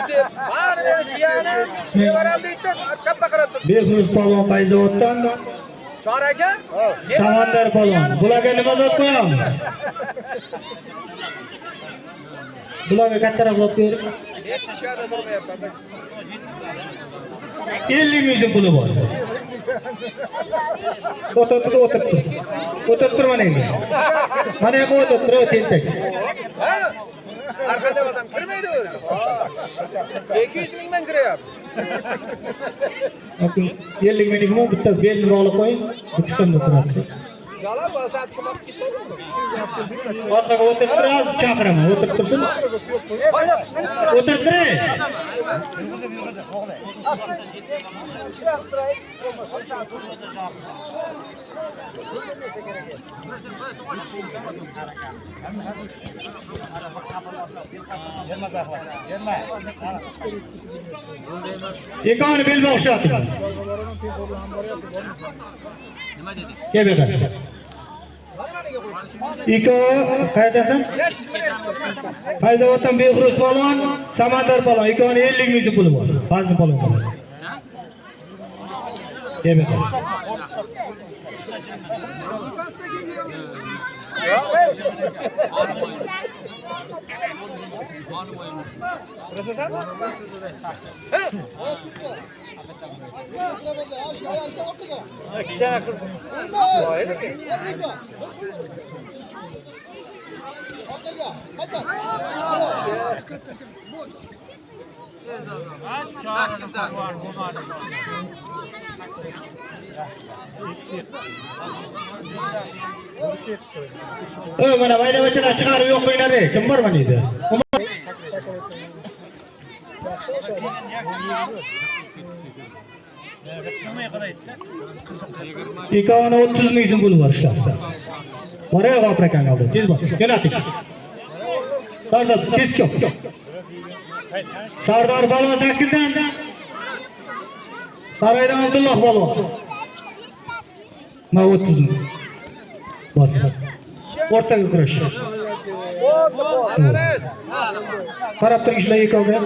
deb. Mana meni jiyanim, nevaram deydi, chappa qarab turdi. Behruz polvon Payzavoddan, Chor aka, Samandar polvon. Bularga nima zot qo'yamiz? Bularga kattaroq zot berib. 50 ming so'm puli bor. O'tirib tur, o'tirib tur. O'tirib tur mana endi. Mana yoqqa o'tirib tur, tentak. Ha? Arkada odam kirmaydi o'zi. 200 mingdan kiryapti. 50 mingni bitta belni bog'lab qo'ying, bittasidan turadi. Jalab bo'lsa chiqib ketadi. Orqaga o'tirib turadi, chaqiraman, o'tirib tursin. O'tirib turing. Ikkovini belbog' ushlating. Nima dedik? Kel bu yoqqa. Ikkovi qayerdasan? Payzavoddan Behruz polvon, Samandar polvon, ikkovini 50 ming so'm puli bor. Fazli polvon bo'ladi. Kel bu yoqqa. Mana mayda-maydalar chiqarib yo'q qo'yinglar. Kim bor mana yerda? Ikkovini 30 ming so'm puli bor ishlab. Boray G'ofur akang oldi. Tez bor. Jo'nating. Sardor tez chop. Sardor Balon 8dan. Saroydan Abdulloh Balon. Ma 30 ming. Bor. O'rtaga kurash. Qarab turing shular ikkovga.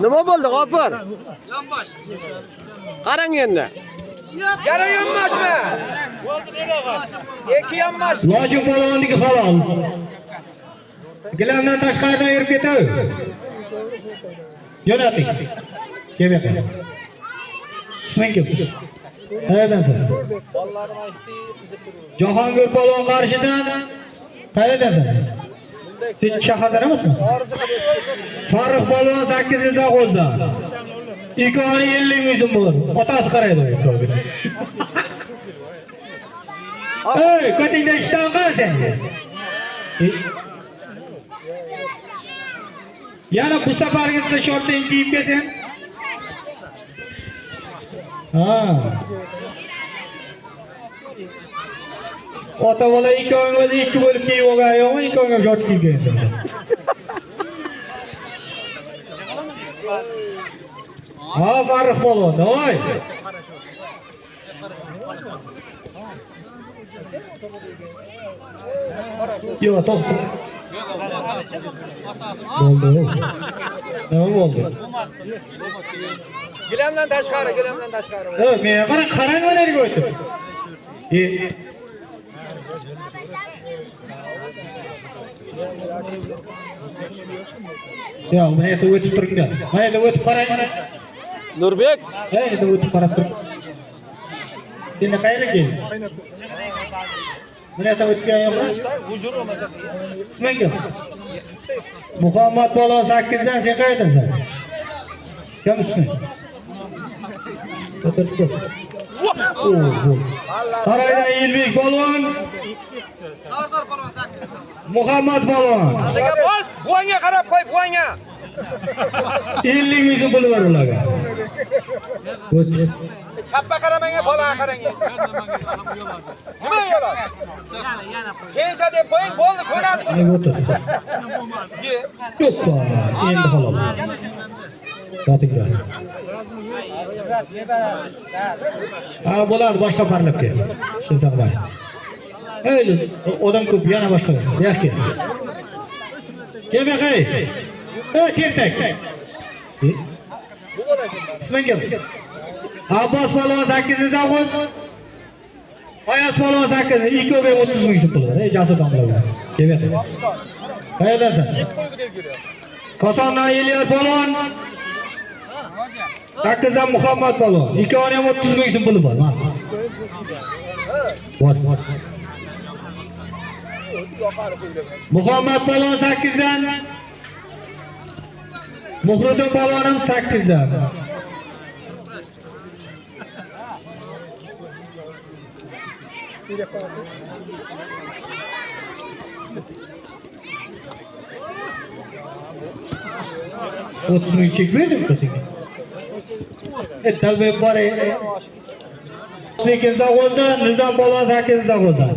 Nima bo'ldi G'ofur? Qarang endi. Yana yonboshmi? Ikki yonbosh. Lojin polvonniki halol. Gilamdan tashqaridan yurib ketadi. Jo'nating. Kel bu yoqqa. Isming kim? Qayerdansan? Jahongir polvon qarshidan. Qayerdansan? Sen shahardan emasmi? Farruh polvon 8 sovxozdan. Ikkovini 50 ming so'm bor. Otasi qaraydi ikkoviga. Ey, ko'tingdan ishdan qara sen. Yana bu safargisi shortni kiyib kelsin. Ha. Ota bola ikkoving o'zi ikki bo'lib kiyib olgan yo'qmi? Ikkoving ham short kiyib kelsin. Ha, Farruh polvon, oy. Yo'q, to'xta. Bo'ldi. Nima bo'ldi? Gilamdan tashqari, gilamdan tashqari. Menga qarang, qarang mana yerga o'tib. Yo'q, mana yerda o'tib turinglar. Mana yerda o'tib qarang. Nurbek, Mana yerda o'tib qarab turing. Endi qayerga kelding? Mana yerda o'tgan yo'qmi? Isming kim? Muhammad Polvon 8dan sen qayerdasan? Kim isming? O'tirib tur. Saroydan Elbek polvon. Sardor polvon 8. Muhammad polvon. Og'ziga bos, buvangga qarab qo'y, buvangga. 50 ming so'm puli bor ularga. O't. Chappa qaramang, bolaga qarang. Nima yo'ladi? Yana qo'y. Pensa deb qo'ying, bo'ldi, ko'nadi. Nega o'tir? Ye. Yo'qpa, endi halol. Yotinglar. Ha, bo'ladi, boshqa parlab kel. Shu. Ey, odam ko'p, yana boshqa. Bu yoqqa. Kel bu yoqqa. Ey, tentak. Isming kim? Abbos polvon 8 zavod. Oyoz polvon 8, ikkoviga 30 ming so'm pul bor. Ey, Jasur domla. Kel bu yoqqa. Qayerdansan? Kosondan Elyor polvon. 8dan Muhammad polvon. Ikkovini ham 30 ming so'm puli bor. Mana. Bor. Muhammad polvon 8dan. Muhriddin polvon ham 8dan. O'ttiz ming chek berdim senga. Dalbek bor. 8 zavozda, Nizom polvon 8 zavozda.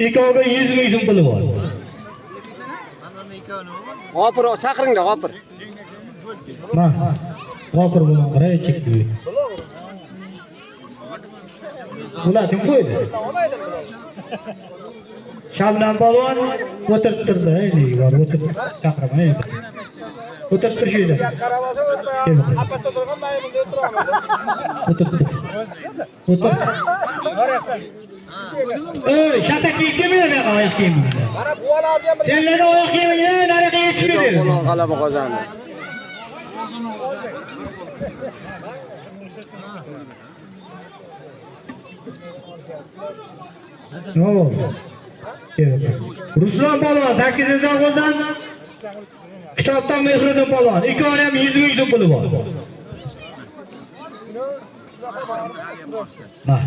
Ikkoviga 100 ming so'm puli bor. G'ofur chaqiringlar, G'ofur. Ma. G'ofur bilan qaray chekdi. Ular kim qo'ydi? Shabnam polvon o'tirib turdi. Ey, bor o'tirib chaqiraman endi. O'tirib tur shu yerda. Qarab olsa o'tma. Apasda turgan, men bunda o'tiraman. O'tirib tur. O'tir. Ey, shatak kiyib kelma bu yoqqa oyoq kiyimingni. Mana buvalarni ham bir Senlarga oyoq kiyimingni nariga yechib Bekon ber. polvon g'alaba qozondi. Nima bo'ldi? Ruslan polvon 8-sovg'ozdan, kitobdan Mehriddin polvon. Ikkovini ham 100 ming so'm puli bor. Ha.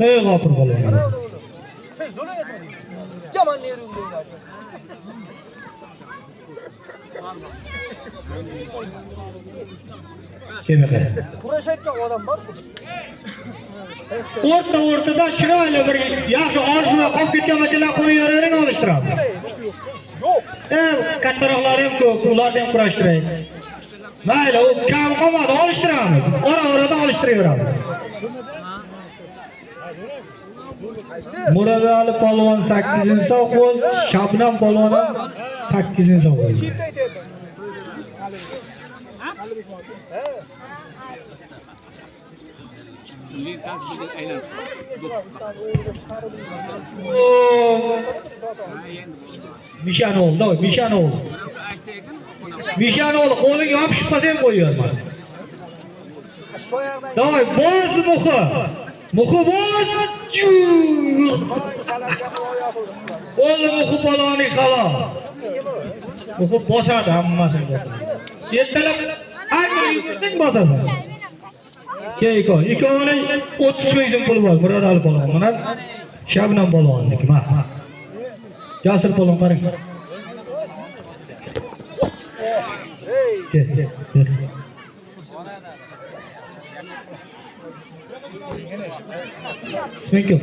Ey G'ofur polvon. yomon yerimda. Semiqa. Kurashayotgan odam bor. O'rta o'rtada chiroyli bir yaxshi olishma qolib ketgan machalar qo'yavering, olishtiramiz. Yo'q. Kattaroqlari ham ko'p, ularni ham kurashtiraylik. Mayli, u kam qolmadi, olishtiramiz. Ora-orada olishtiraveramiz. Murodali polvon 8-sovxoz, Shabnam polvon 8-sovxoz. Chetda aytyapman. Mishanoğlu, davay, Mishanoğlu. Mishanoğlu qo'ling yopishib qolsa ham qo'yaverma. Davay, bos muxi. Muxi bos. Bo'ldi muxi polvonning qalo. Muxi bosadi, hammasini bosadi. Ertalab har kuni yugursang bosasan. Keyin ikkovini 30 ming so'm puli bor. Murodali polvon bilan Shabnam polvonniki. Ma. Jasur polvon qarang. Kel, kel. Isming kim?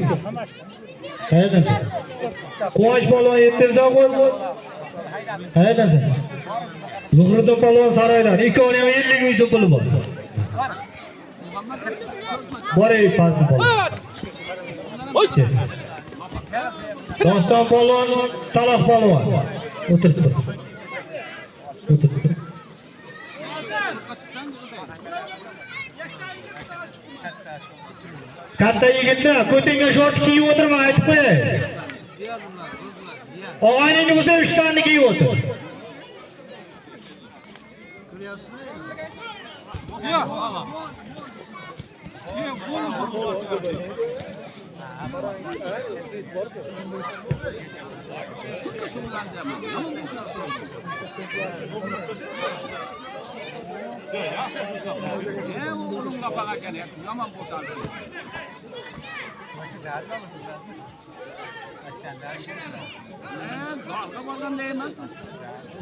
Qayerdansan? Quvonch polvon 7-sovxoz. Qayerdansan? Zuhriddin polvon saroydan. Ikkovini ham 50 ming so'm puli bor. Boray pastni polvon. Doston polvon, Saloh polvon. O'tirib tur. O'tirib tur. Katta yigitlar, ko'tingga short kiyib o'tirma, aytib qo'yay. Og'ayningni bo'lsa ishtonini kiyib o'tir.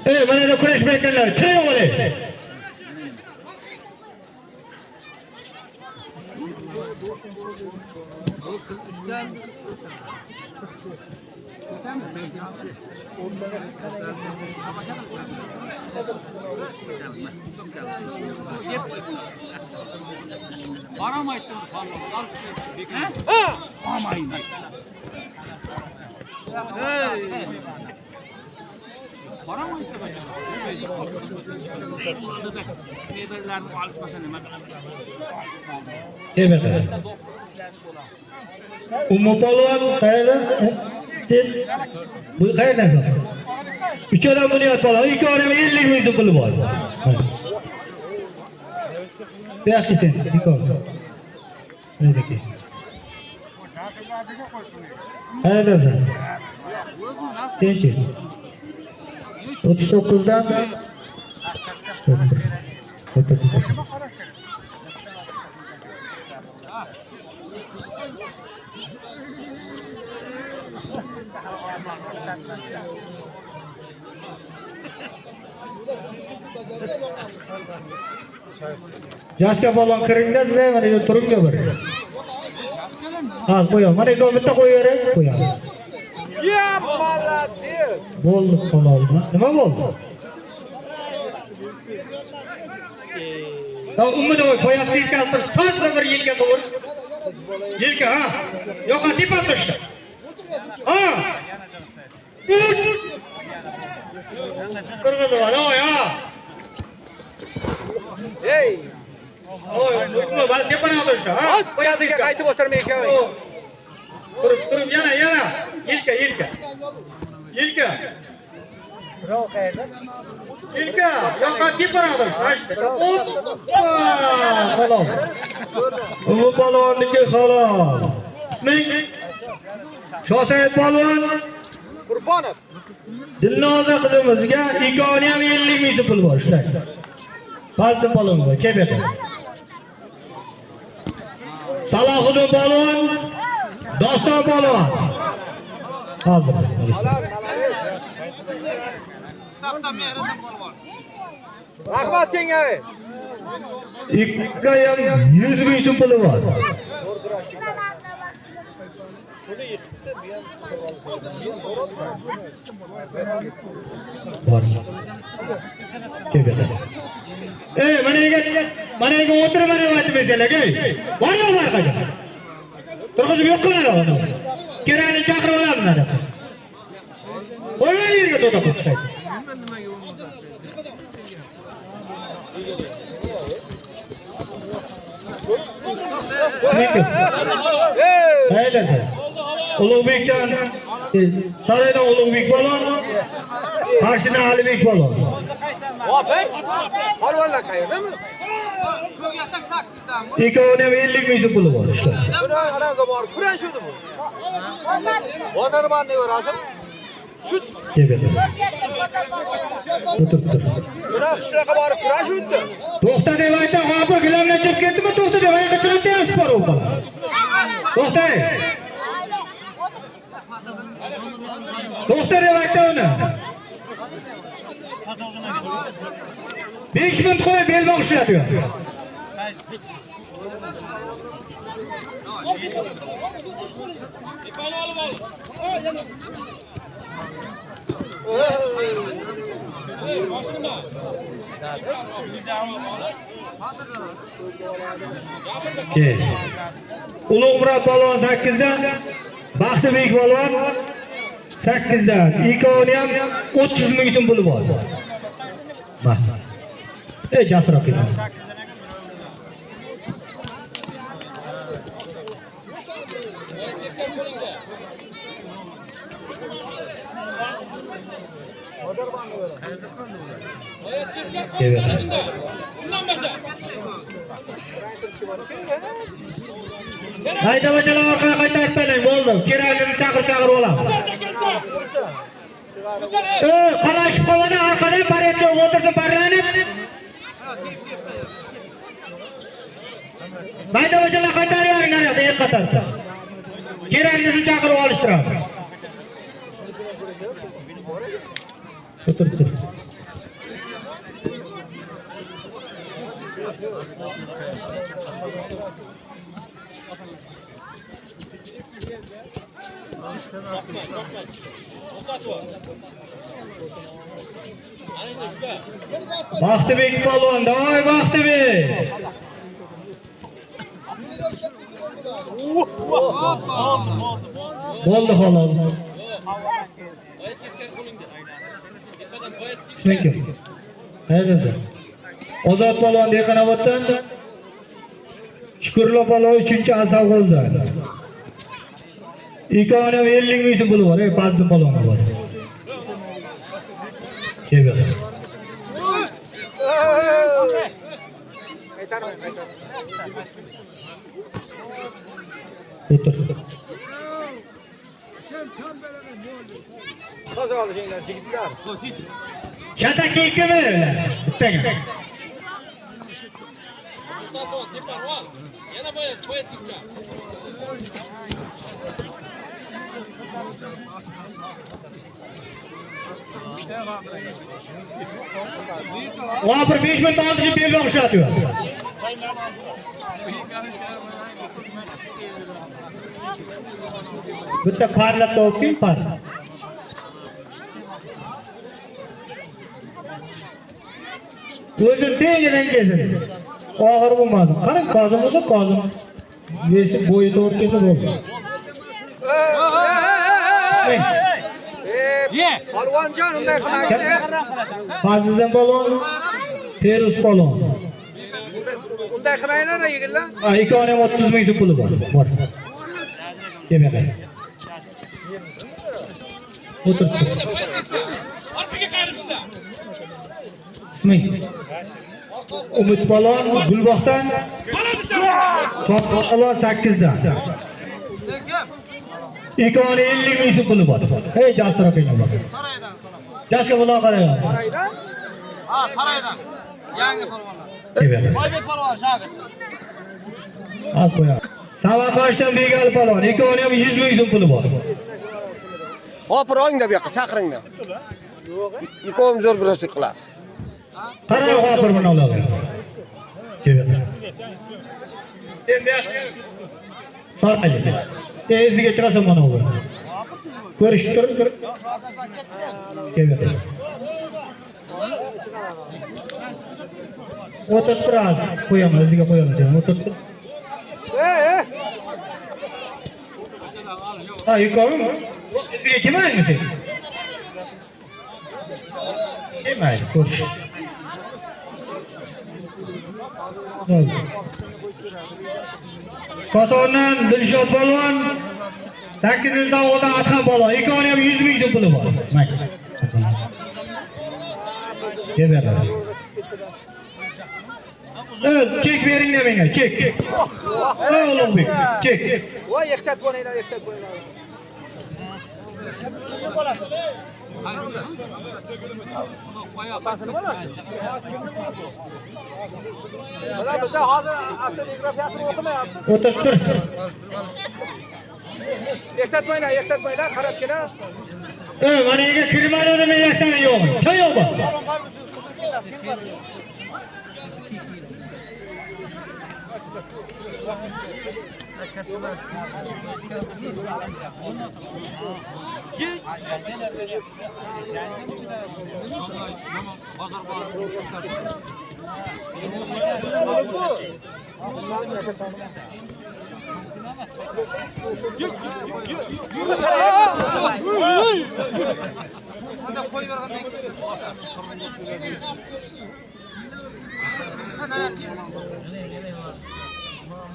Ey, mana da kurashmayotganlar, chiqing o'g'li. Evet. Ummu polvon qayerda? Sen bu qayerdasan? Uch odam Bunyod polvon, ikkovini ham 50 ming so'm puli bor. Bu yoqqa sen, ikkov. Nerdaki? Qayerdasan? Senchi? 39dan 39. Jaska polvon kiringda siz ham mana yerda turingda bir. Hozir qo'yaman. Mana ikkovi bitta qo'yavering, qo'yamiz. Ya молодец. Bo'ldi, halol. Nima bo'ldi? Ya umid qo'y, poyasni yetkazdir, sozda bir yelka qovur. Yelka, ha. Yo'q, tepa turishdi. Ha. Qirg'iz var, oy, ha. Ey. Oy, nima, teparoq turishdi, ha? Bos, gaziga qaytib o'tirmay ekan. Turib, turib, yana, yana. Yelka, yelka. Yelka. Yelka, yoqa teparoq turish. Oppa! Halol. Bu polvonniki halol. Isming? Shosaid polvon. Qurbonov. Dilnoza qizimizga ikkovini ham 50 ming so'm pul bor, shular. Fazli polvon bor, kelib yotadi. Salohiddin polvon, Doston polvon. Hozir. Rahmat senga. Ey. Ikki ham 100 ming so'm puli bor. Bor. Kelib yotadi. Ey, mana yerga, mana yerga o'tirma deb aytib bersalar, ey. Bor yo'q orqaga. Turg'izib yo'q qilinglar uni. Kerakini chaqirib olamiz mana. Qo'ymang yerga to'da qilib chiqaysiz. Hayırlısı. Ulug'bekdan saraydan Ulug'bek polvon, qarshidan Alibek polvon. G'ofir. Polvonlar qayerdami? Ikkovini ham 50 ming so'm puli bor ishlar. Buni anaga borib kurashuvdi bu. Bozormanni ko'rasiz. Kelib yotadi. O'tirib tur. Buni qishloqqa borib kurashuvdi. To'xta deb aytdi, G'ofir gilamdan chiqib ketdimi? To'xta deb aytdi, chiqib terisi bor u bola. To'xta. To'xta deb aytdi uni. 5 minut qo'yib belbog' ushlatıyor. Okey. Ulug'murod polvon 8dan, Baxtibek polvon 8dan. Ikkovini ham 30 ming so'm puli bor. Bak. Ey Jasur aka. Evet. Haydavachilar orqaga qaytarib bering, bo'ldi. Kerakini chaqir-chaqir olamiz. Qalashib qolmadi, orqadan paretga o'tirsin parlanib. Haydavachilar qaytarib yuboring naryoqda, eng qatorda. Keraklisini chaqirib olishtiramiz. O'tirib tur. Baxtibek polvon, voy Baxtibek. Bo'ldi halol. Isming kim? Qayerdasan? Ozod polvon Dehqonoboddan, Shukurlo polvon 3-Asavg'ozdan. Ikkovini ham 50 ming so'm puli bor, ey Fazli polvon bor. Kelib. Qaytarmang, qaytarmang. O'tir. Toza olinglar, yigitlar. Shatak ikkimi? Bittaga. G'ofir 5 minut oldi belbog' ushlatıyor. Bitta parlab topib keling, par. O'zi tengidan kelsin. Og'ir bo'lmasin. Qarang, kozim bo'lsa kozim. Besi bo'yi to'g'ri kelsa bo'ldi. Polvonjon unday qilmagin. Fazliddin polvon, Feruz polvon. Unday qilmanglar, yigitlar. Ha, ikkovini ham 30 ming so'm puli bor. Bor. Kel bu yoqqa. O'tir. Isming? Umid polvon Gulboqdan. Polvon 8dan. Ikkovini 50 ming so'm puli bor. Ey, Jasur akangga bor. Jasga buloq qarayman. Saraydan? Ha, saraydan. Yangi polvonlar. Kel bu yoqqa. Oybek polvon shogird. Az qo'yar. Samarqanddan Begali polvon, ikkovini ham 100 ming so'm puli bor. G'ofur olinglar bu yoqqa, chaqiringlar. Ikkovim zo'r kurashlik qiladi. Qarang G'ofur buni oladi. Kel bu yoqqa. Sen bu yoqqa. Saraylik. Sen iziga chiqasan mana bu. Ko'rishib turib, turib. Kel bu yoqqa. O'tirib tur hozir. Qo'yaman, iziga qo'yaman seni. O'tirib tur. Ey, Ha, ikkovim. Iziga kelmadingmi sen? Kelmaydi, ko'rish. Bo'ldi. Kosondan Dilshod polvon 8 zavozdan Adham polvon, ikkovini ham 100 ming so'm puli bor. Mayli. Kel bu yoqqa. O'z chek beringlar menga, chek. Ey Ulug'bek, chek. Voy, ehtiyot bo'linglar, ehtiyot bo'linglar. Otasini bolasi. Bular biza hozir avtobiografiyasini o'qimayapmiz. O'tirib tur. Ehtiyot bo'linglar, ehtiyot bo'linglar, qarabgina. Ey, mana yerga kirma dedim, men yakdan yo'q. Choy yo'q bu.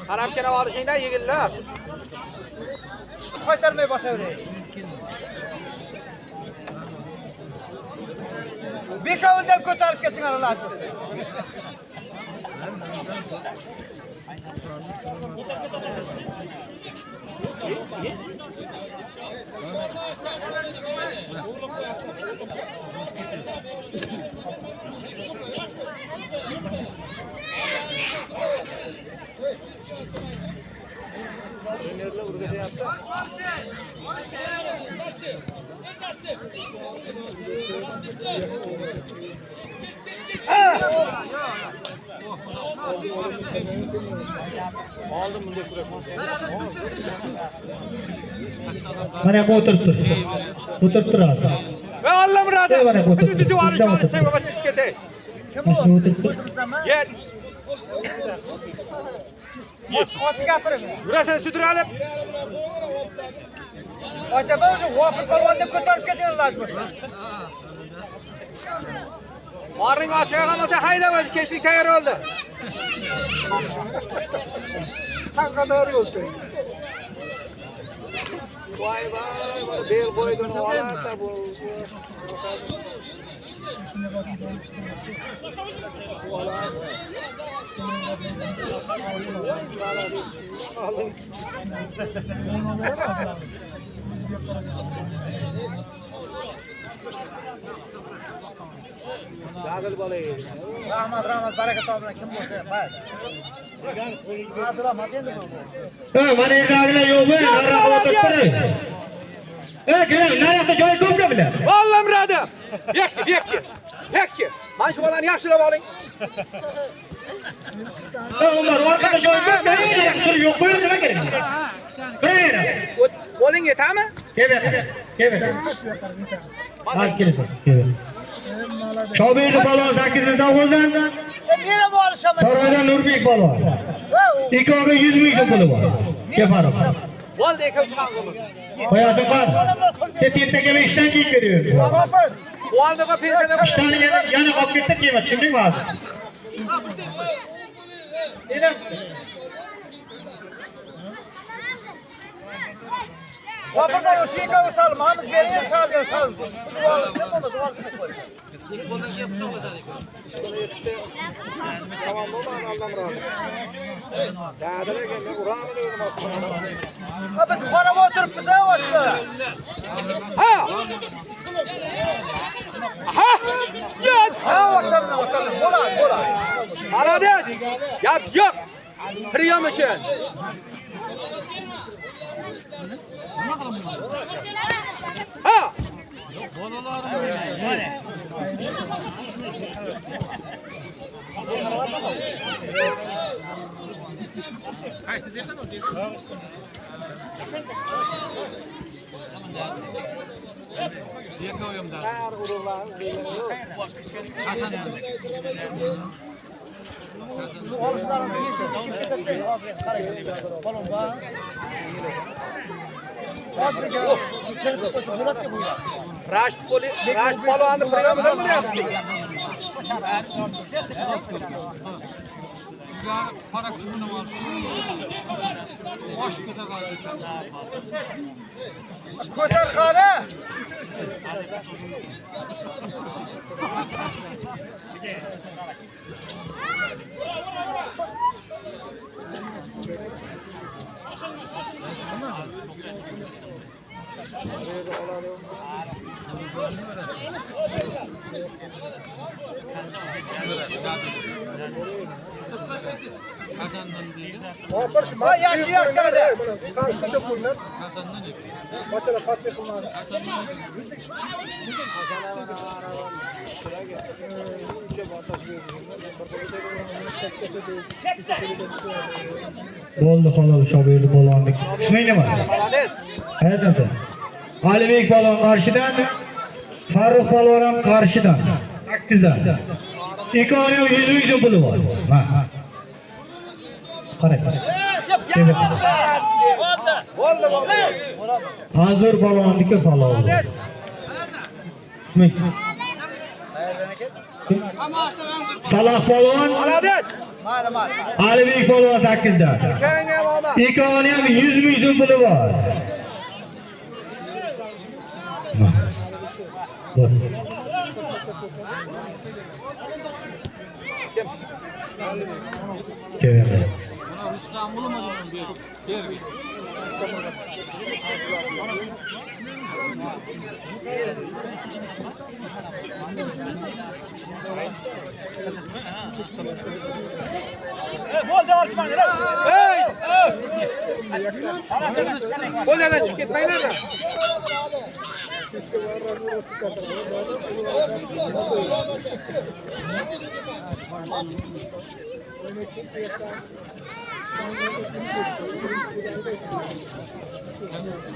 Qarabgina olishinglar, yigitlar. Qaytarmay bosavering. Bekovini deb ko'tarib ketinglar iloji bo'lsa. Mana yoqqa o'tirib tur. O'tirib tur hozir. Ve Allah muradı. Ey, mana o'tirib tur. Bizni olish Bizdan o'tirib sen tur. baba chiqib ketay. Mana shuni o'tirib tur. Gel. Ochiq gapiring. Yurasan sudralib. Aytaman o'sha G'ofur polvon deb ko'tarib keting iloji bo'lsa. Qorning ochiq qolmasa haydab o'zi kechlik tayyor bo'ldi. Qanqadar bo'ldi. Voy voy, bel qo'ydi, olata bu. Jag'il bola. Rahmat, rahmat, baraka topinglar, kim bo'lsa ham, mayli. Ey, mana yerdagilar yo'qmi? Nariroqqa o'tirib turing. Ey, keling, nariroqda joy ko'pmi bular? Vallah muradim. Yakki, yakki. Yakki. Mana shu bolani yaxshilab oling. Ey, Umar, orqada joy ko'p, nariroqqa turib yo'q qo'ying, nima kerak? Turaver. Qo'ling yetami? Kel bu yoqqa. Kel bu yoqqa. Hozir kelasan. Kel. Shoberdi polvon 8 zavozdan. Saroydan Nurbek polvon. Ikkoviga 100 ming so'm puli bor. Kel Farruh. Bo'ldi, ikkovchi chiqamiz. Qo'yasin qor. Sen tentakama ishdan keyin kelyapti. Oldiga pensiyada Ishdan yana qolib ketdi, kelma, tushundingmi hozir? Topirdan o'sha ikkovi sal, mamiz bergan salgan sal. Bo'lmasa olishni qo'y. Tamam bo'lmadi, Allam rozi. Ha, biz qarab o'tiribmiz ha, oshna. Ha! Ha! Yes! Ha, o'tirdim, o'tirdim. Bo'ladi, bo'ladi. Молодец! Gap yo'q. Priyom uchun. Ha! Rashid qo'li, Rashid polvonni priyomidan bo'lyapti. Ko'tar qani. Ha, yaxshi yaxshi. Bo'ldi, halol Shoberdi polvonning. Isming nima? Молодец. Qayerdansan? Alibek polvon qarshidan, Farruh polvon ham qarshidan. Sakkizdan. Ikkovini ham 100 ming so'm puli bor. Ha. Qarang. Bo'ldi, bo'ldi. Anzur polvonniki halol. Isming? Saloh polvon, Молодец. Mayli, mayli. Alibek polvon 8dan. Keyingi ham omad. Ikkovini ham 100 ming so'm puli bor. Ha. Bor. Keladi. Hey! Qo'llardan chiqib ketmanglar-da.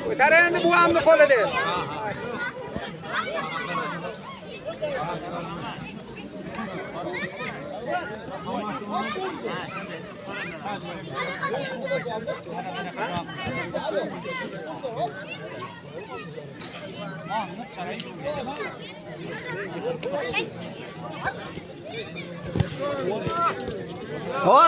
Ko'tar endi buvamni qo'lida. Tort.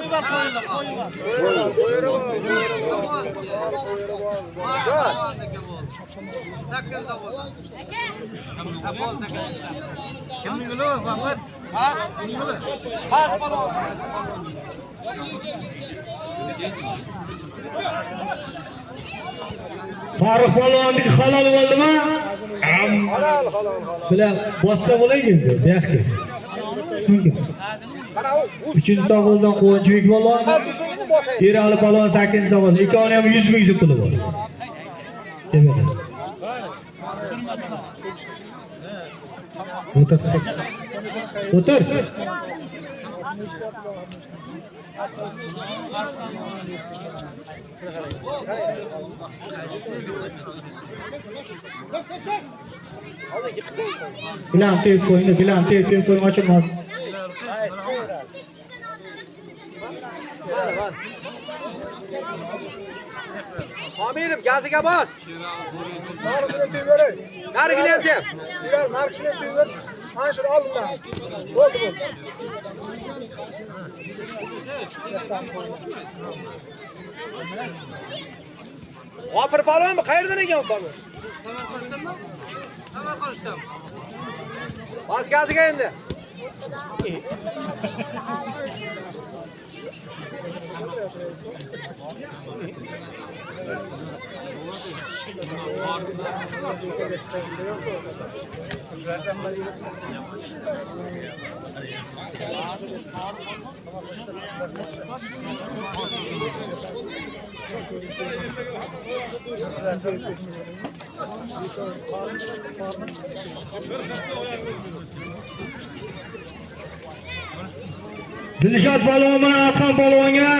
Farruh polvonniki halol bo'ldimi? Halol, halol, halol. Bular bossa bo'laydi, bu yoqqa. Isming kim? Mana u 3-chi tog'dan Quvonchbek polvon, Erali polvon 8-chi tog'dan. Ikkovini ham 100 ming so'm puli bor. Demak. O'tir. O'tir. Gilam tepib qo'ying, gilam tepib qo'ying, ochilmas. Qomirov gaziga bos. Narisini tepib beray. Narigini ham tep. Bilal narisini tepib ber. Mana shuni oldindan. Bo'ldi, bo'ldi. G'ofir polvonmi? Qayerdan ekan bu polvon? Samarqanddanmi? Samarqanddan. Bos gaziga endi. Dilshod polvon bilan Adham polvonga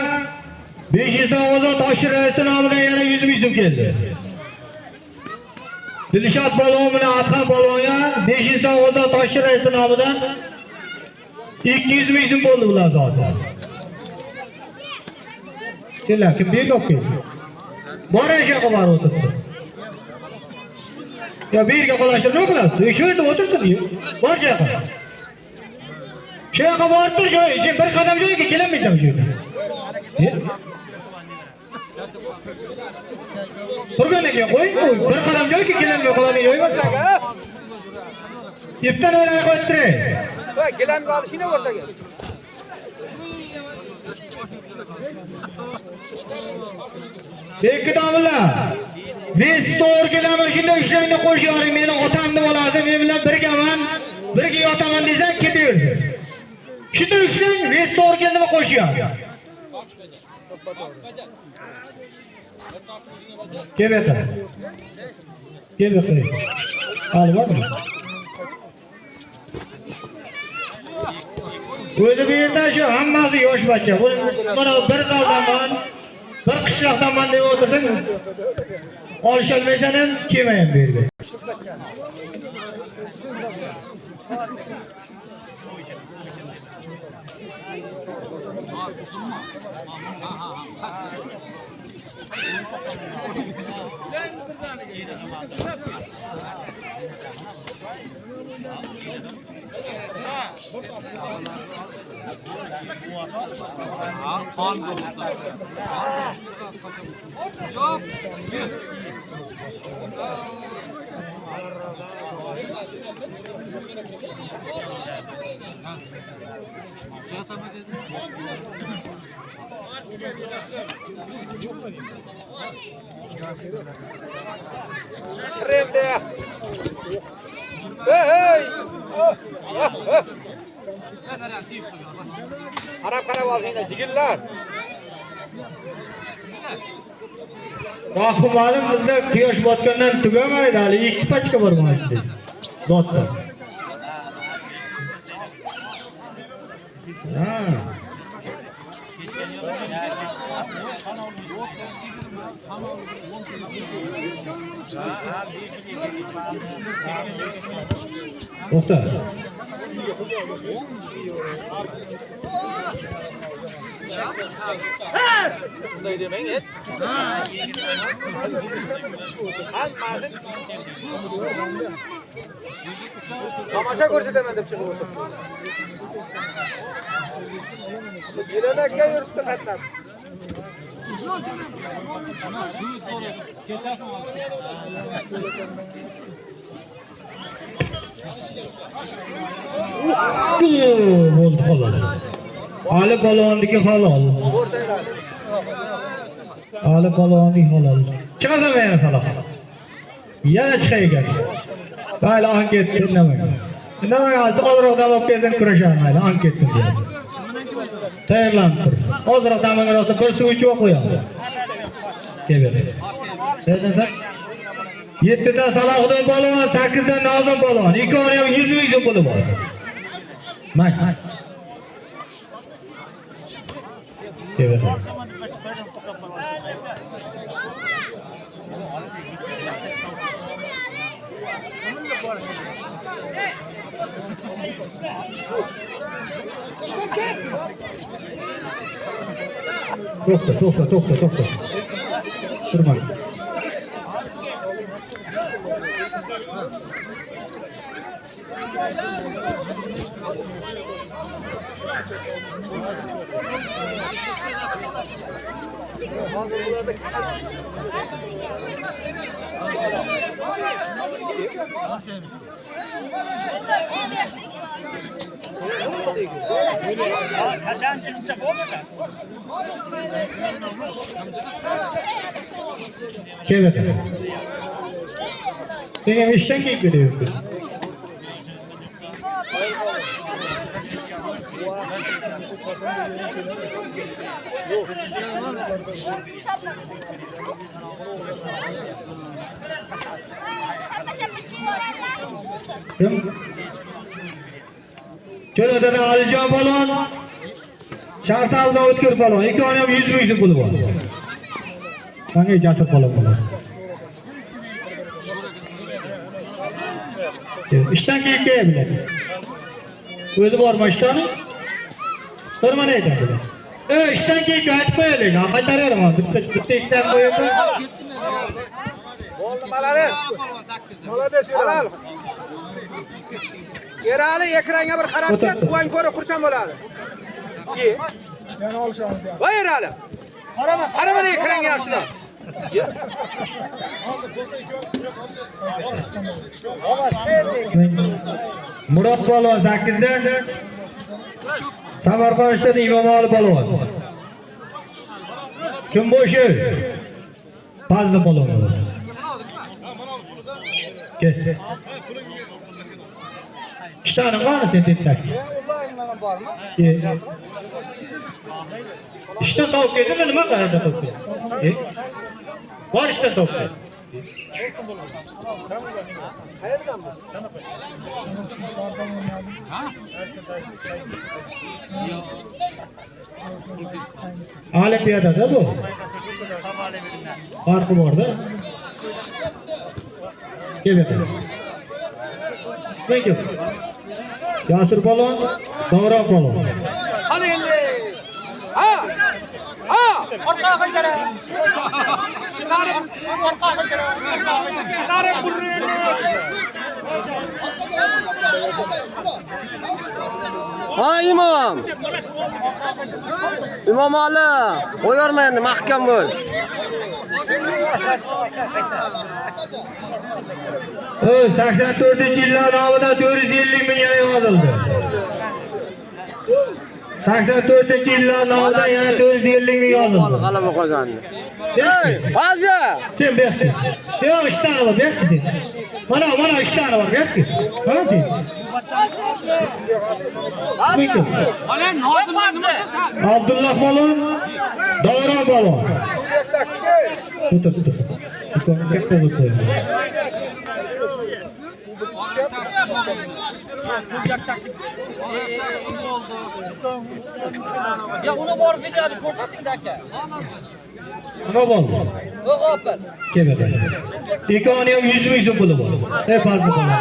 500 dan Ozod Oshir raisi nomidan yana 100 ming so'm keldi. Dilshod polvon bilan Adham polvonga 500 dan Ozod Oshir raisi nomidan 200 ming so'm bo'ldi bular zotlar. Senlar kim berib olib keldi? Bor shu yoqqa borib o'tiribdi. Ya bu yerga qolashtirib nima qilasiz? Shu yerda o'tirsin. Bor shu yoqqa. Shu yoqqa borib tur, shu sen bir qadam joyga kelolmaysan shu yerga. Turgandan keyin qo'ying, bir qadam joyga kelolmay qoladigan joy bor. Ipdan o'ylamay qo'yib turing. Voy, gilamga olishingni o'rtaga. Bekki domla. Biz to'g'ri kelaman, shunda ishlangni qo'shib yuboring. Meni otamni bolasi, men bilan birgaman, birga yotaman desang ketaversin. Shunda ushlang, vez to'g'ri keldimi qo'shib yubor. Kel bu yoqqa. Kel bu yoqqa. Hali bormi? O'zi bu yerda shu hammasi yosh bacha. Mana bir zaldanman, bir qishloqdanman deb o'tirsang, olisholmaysan ham, kelma ham bu yerga. Endi. Hey, hey. Qarab qarab olishinglar, jigillar. Rohim bizda quyosh botgandan tugamaydi, hali 2 pachka bor mana shu zotda. Ha. To'xta. Bunday demang, et. Hammasi tomosha ko'rsataman deb chiqib o'tiribdi. Yelanakka yuribdi qatnab. Bo'ldi halol. Ali polvonniki halol. Ali polvonniki halol. Chiqasanmi yana Saloh? Yana chiqay ekan. Mayli, on ketdi, indamang. Indamang, ozroq dam olib kelsang kurashaman, mayli, on ketdim deyapti. Tayyorlanib tur. Ozroq damingga rosa bir suv ichib qo'yamiz. Kel ber. Tayyorlansan? 7da Salohiddin polvon, 8da Nozim polvon. Ikkovini ham 100 ming so'm puli bor. Mang. Kel ber. To'xta, to'xta, to'xta, to'xta. Turma. Kel aka. Sen ham ishdan kelib kelyapti. Kim? Cho'lotadan Alijon polvon, Sharsavza O'tkir polvon. Ikkovini ham 100 ming so'm puli bor. Qanday Jasur polvon bo'ladi? Ishdan kelib keladi. O'zi bormi ishtani? Bir mana aytadi. Ishdan kelib aytib qo'yaylik, qaytaraverman. Bitta bitta ikkidan qo'yib. Bo'ldi, malades. Malades, halol. Erali ekranga bir qarab ket, buvang ko'rib xursand bo'ladi. Ye. Yana olishamiz. Voy Erali. Qarama, qarama ekranga yaxshilab. Murod polvon 8-da. Samarqanddan Imomali polvon. Kim bo'shi? Fazli polvon bo'ladi. Kel. Ishtaning qani sen tentak? Ishdan topib keldingmi, nima qayerda topib kelding? Bor ishdan topib kel. Olimpiadada bu. Farqi bor-da. Kel bu yoqqa. Men kim? Yasir polvon, Davron polvon. Qani endi. Ha! Ha! Orqaga qaytara. Orqaga qaytara. Qara burrini. Ha imom. Imom Ali, qo'yorma endi, mahkam bo'l. 84-yillar nomidan 450 ming yana yozildi. 84-yillar nomidan yana 450 ming yozildi. G'alaba qozondi. Ey, Fazli! Sen bu yoqda. Yo'q, ishtani bor, bu yoqda sen. Mana, mana ishtani bor, bu yoqda. Mana sen. Abdulloh polvon, Davron polvon. O'tir, o'tir. Katta zo'r qo'yamiz. Ya uni borib videoni ko'rsating-da aka. Nima bo'ldi? Yo'q, opir. Kel bu yoqqa. Ikkovini ham 100 ming so'm puli bor. Ey Fazli polvon.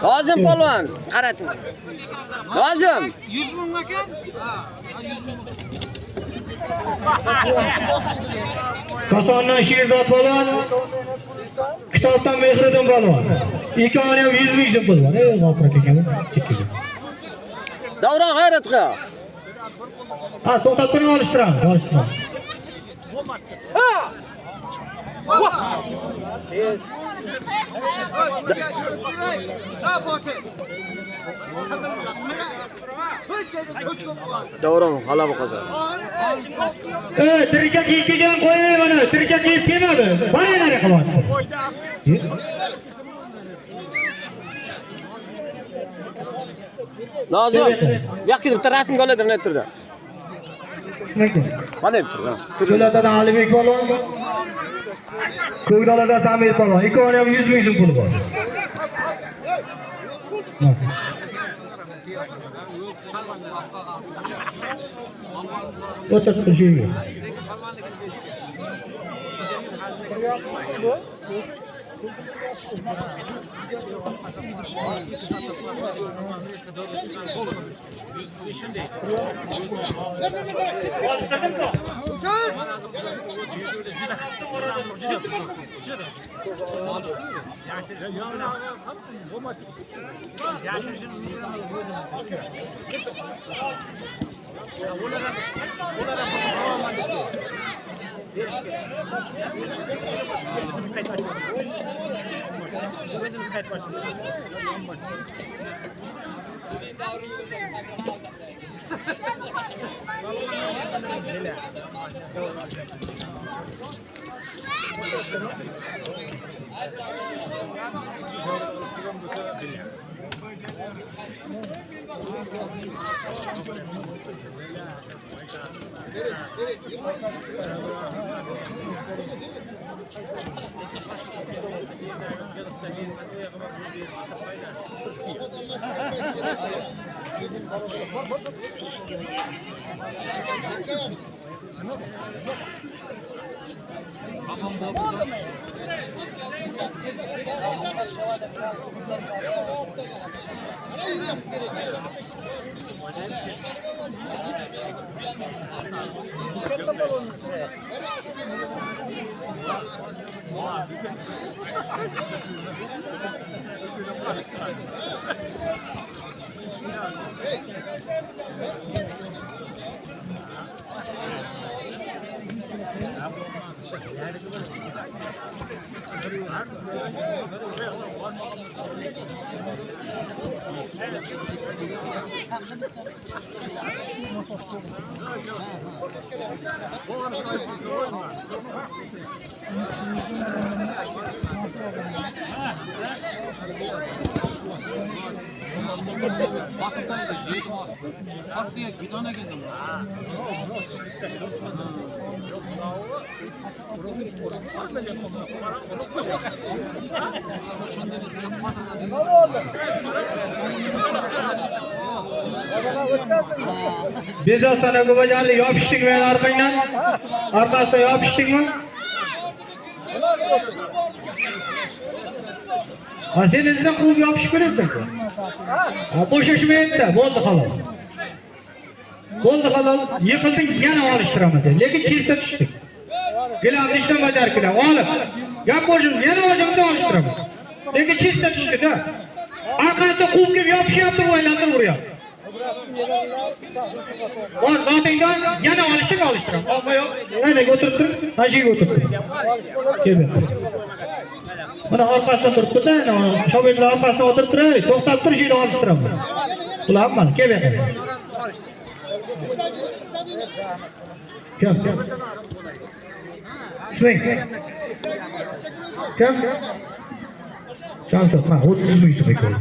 Lozim polvon, qarating. Lozim. 100 ming ekan? Ha, 100 ming. Kosondan Sherzod polvon, Kitobdan Mehriddin polvon. Ikkovini ham 100 ming so'm puli bor. Ey G'ofur aka, chekkaga. Davron g'ayrat qil. Ha, to'xtab turing, olishtiramiz, olishtiramiz. Ha! Davron g'alaba qozondi. Ey, tirka kiyib kelgan qo'ymay mana, tirka kiyib kelmadi. Boringlar qilyapti. Nozim, bu yoqqa bitta rasmga oladi, nima turdi? Mana deb turdi. Cho'latadan Alibek polvon, Ko'kdaladan Samir polvon. Ikkovini ham 100 ming so'm puli bor. O'tir shu yerga. Bezosana bajardi, yopishdingmi yana orqangdan? Orqasidan yopishdingmi? Ha, sen izidan quvib yopishib kelyapsan-ku. Ha, bo'shashmayapti, bo'ldi halol. Bo'ldi halol, yiqilding, yana olishtiraman seni. Lekin chizda tushdik. Gilamni ishdan bajarib kelar, olib. Gap bo'shimiz, yana o'zimdan olishtiraman. Lekin chizda tushdik-a. Orqasidan quvib kelib yopishyapti, u aylantirib uryapti. Bor, zotingdan yana olishdik, olishtiraman. Olma yo'q. Aynaga o'tirib tur, tashiga o'tirib tur. Kel. Mana orqasidan turib turdi, ana shogirdlar orqasidan o'tirib tur, to'xtab tur, shuni olishtiraman. Ular mana kel bu yoqqa. Kim? Isming? Kim? Jamshid, mana 30 ming so'm ekan.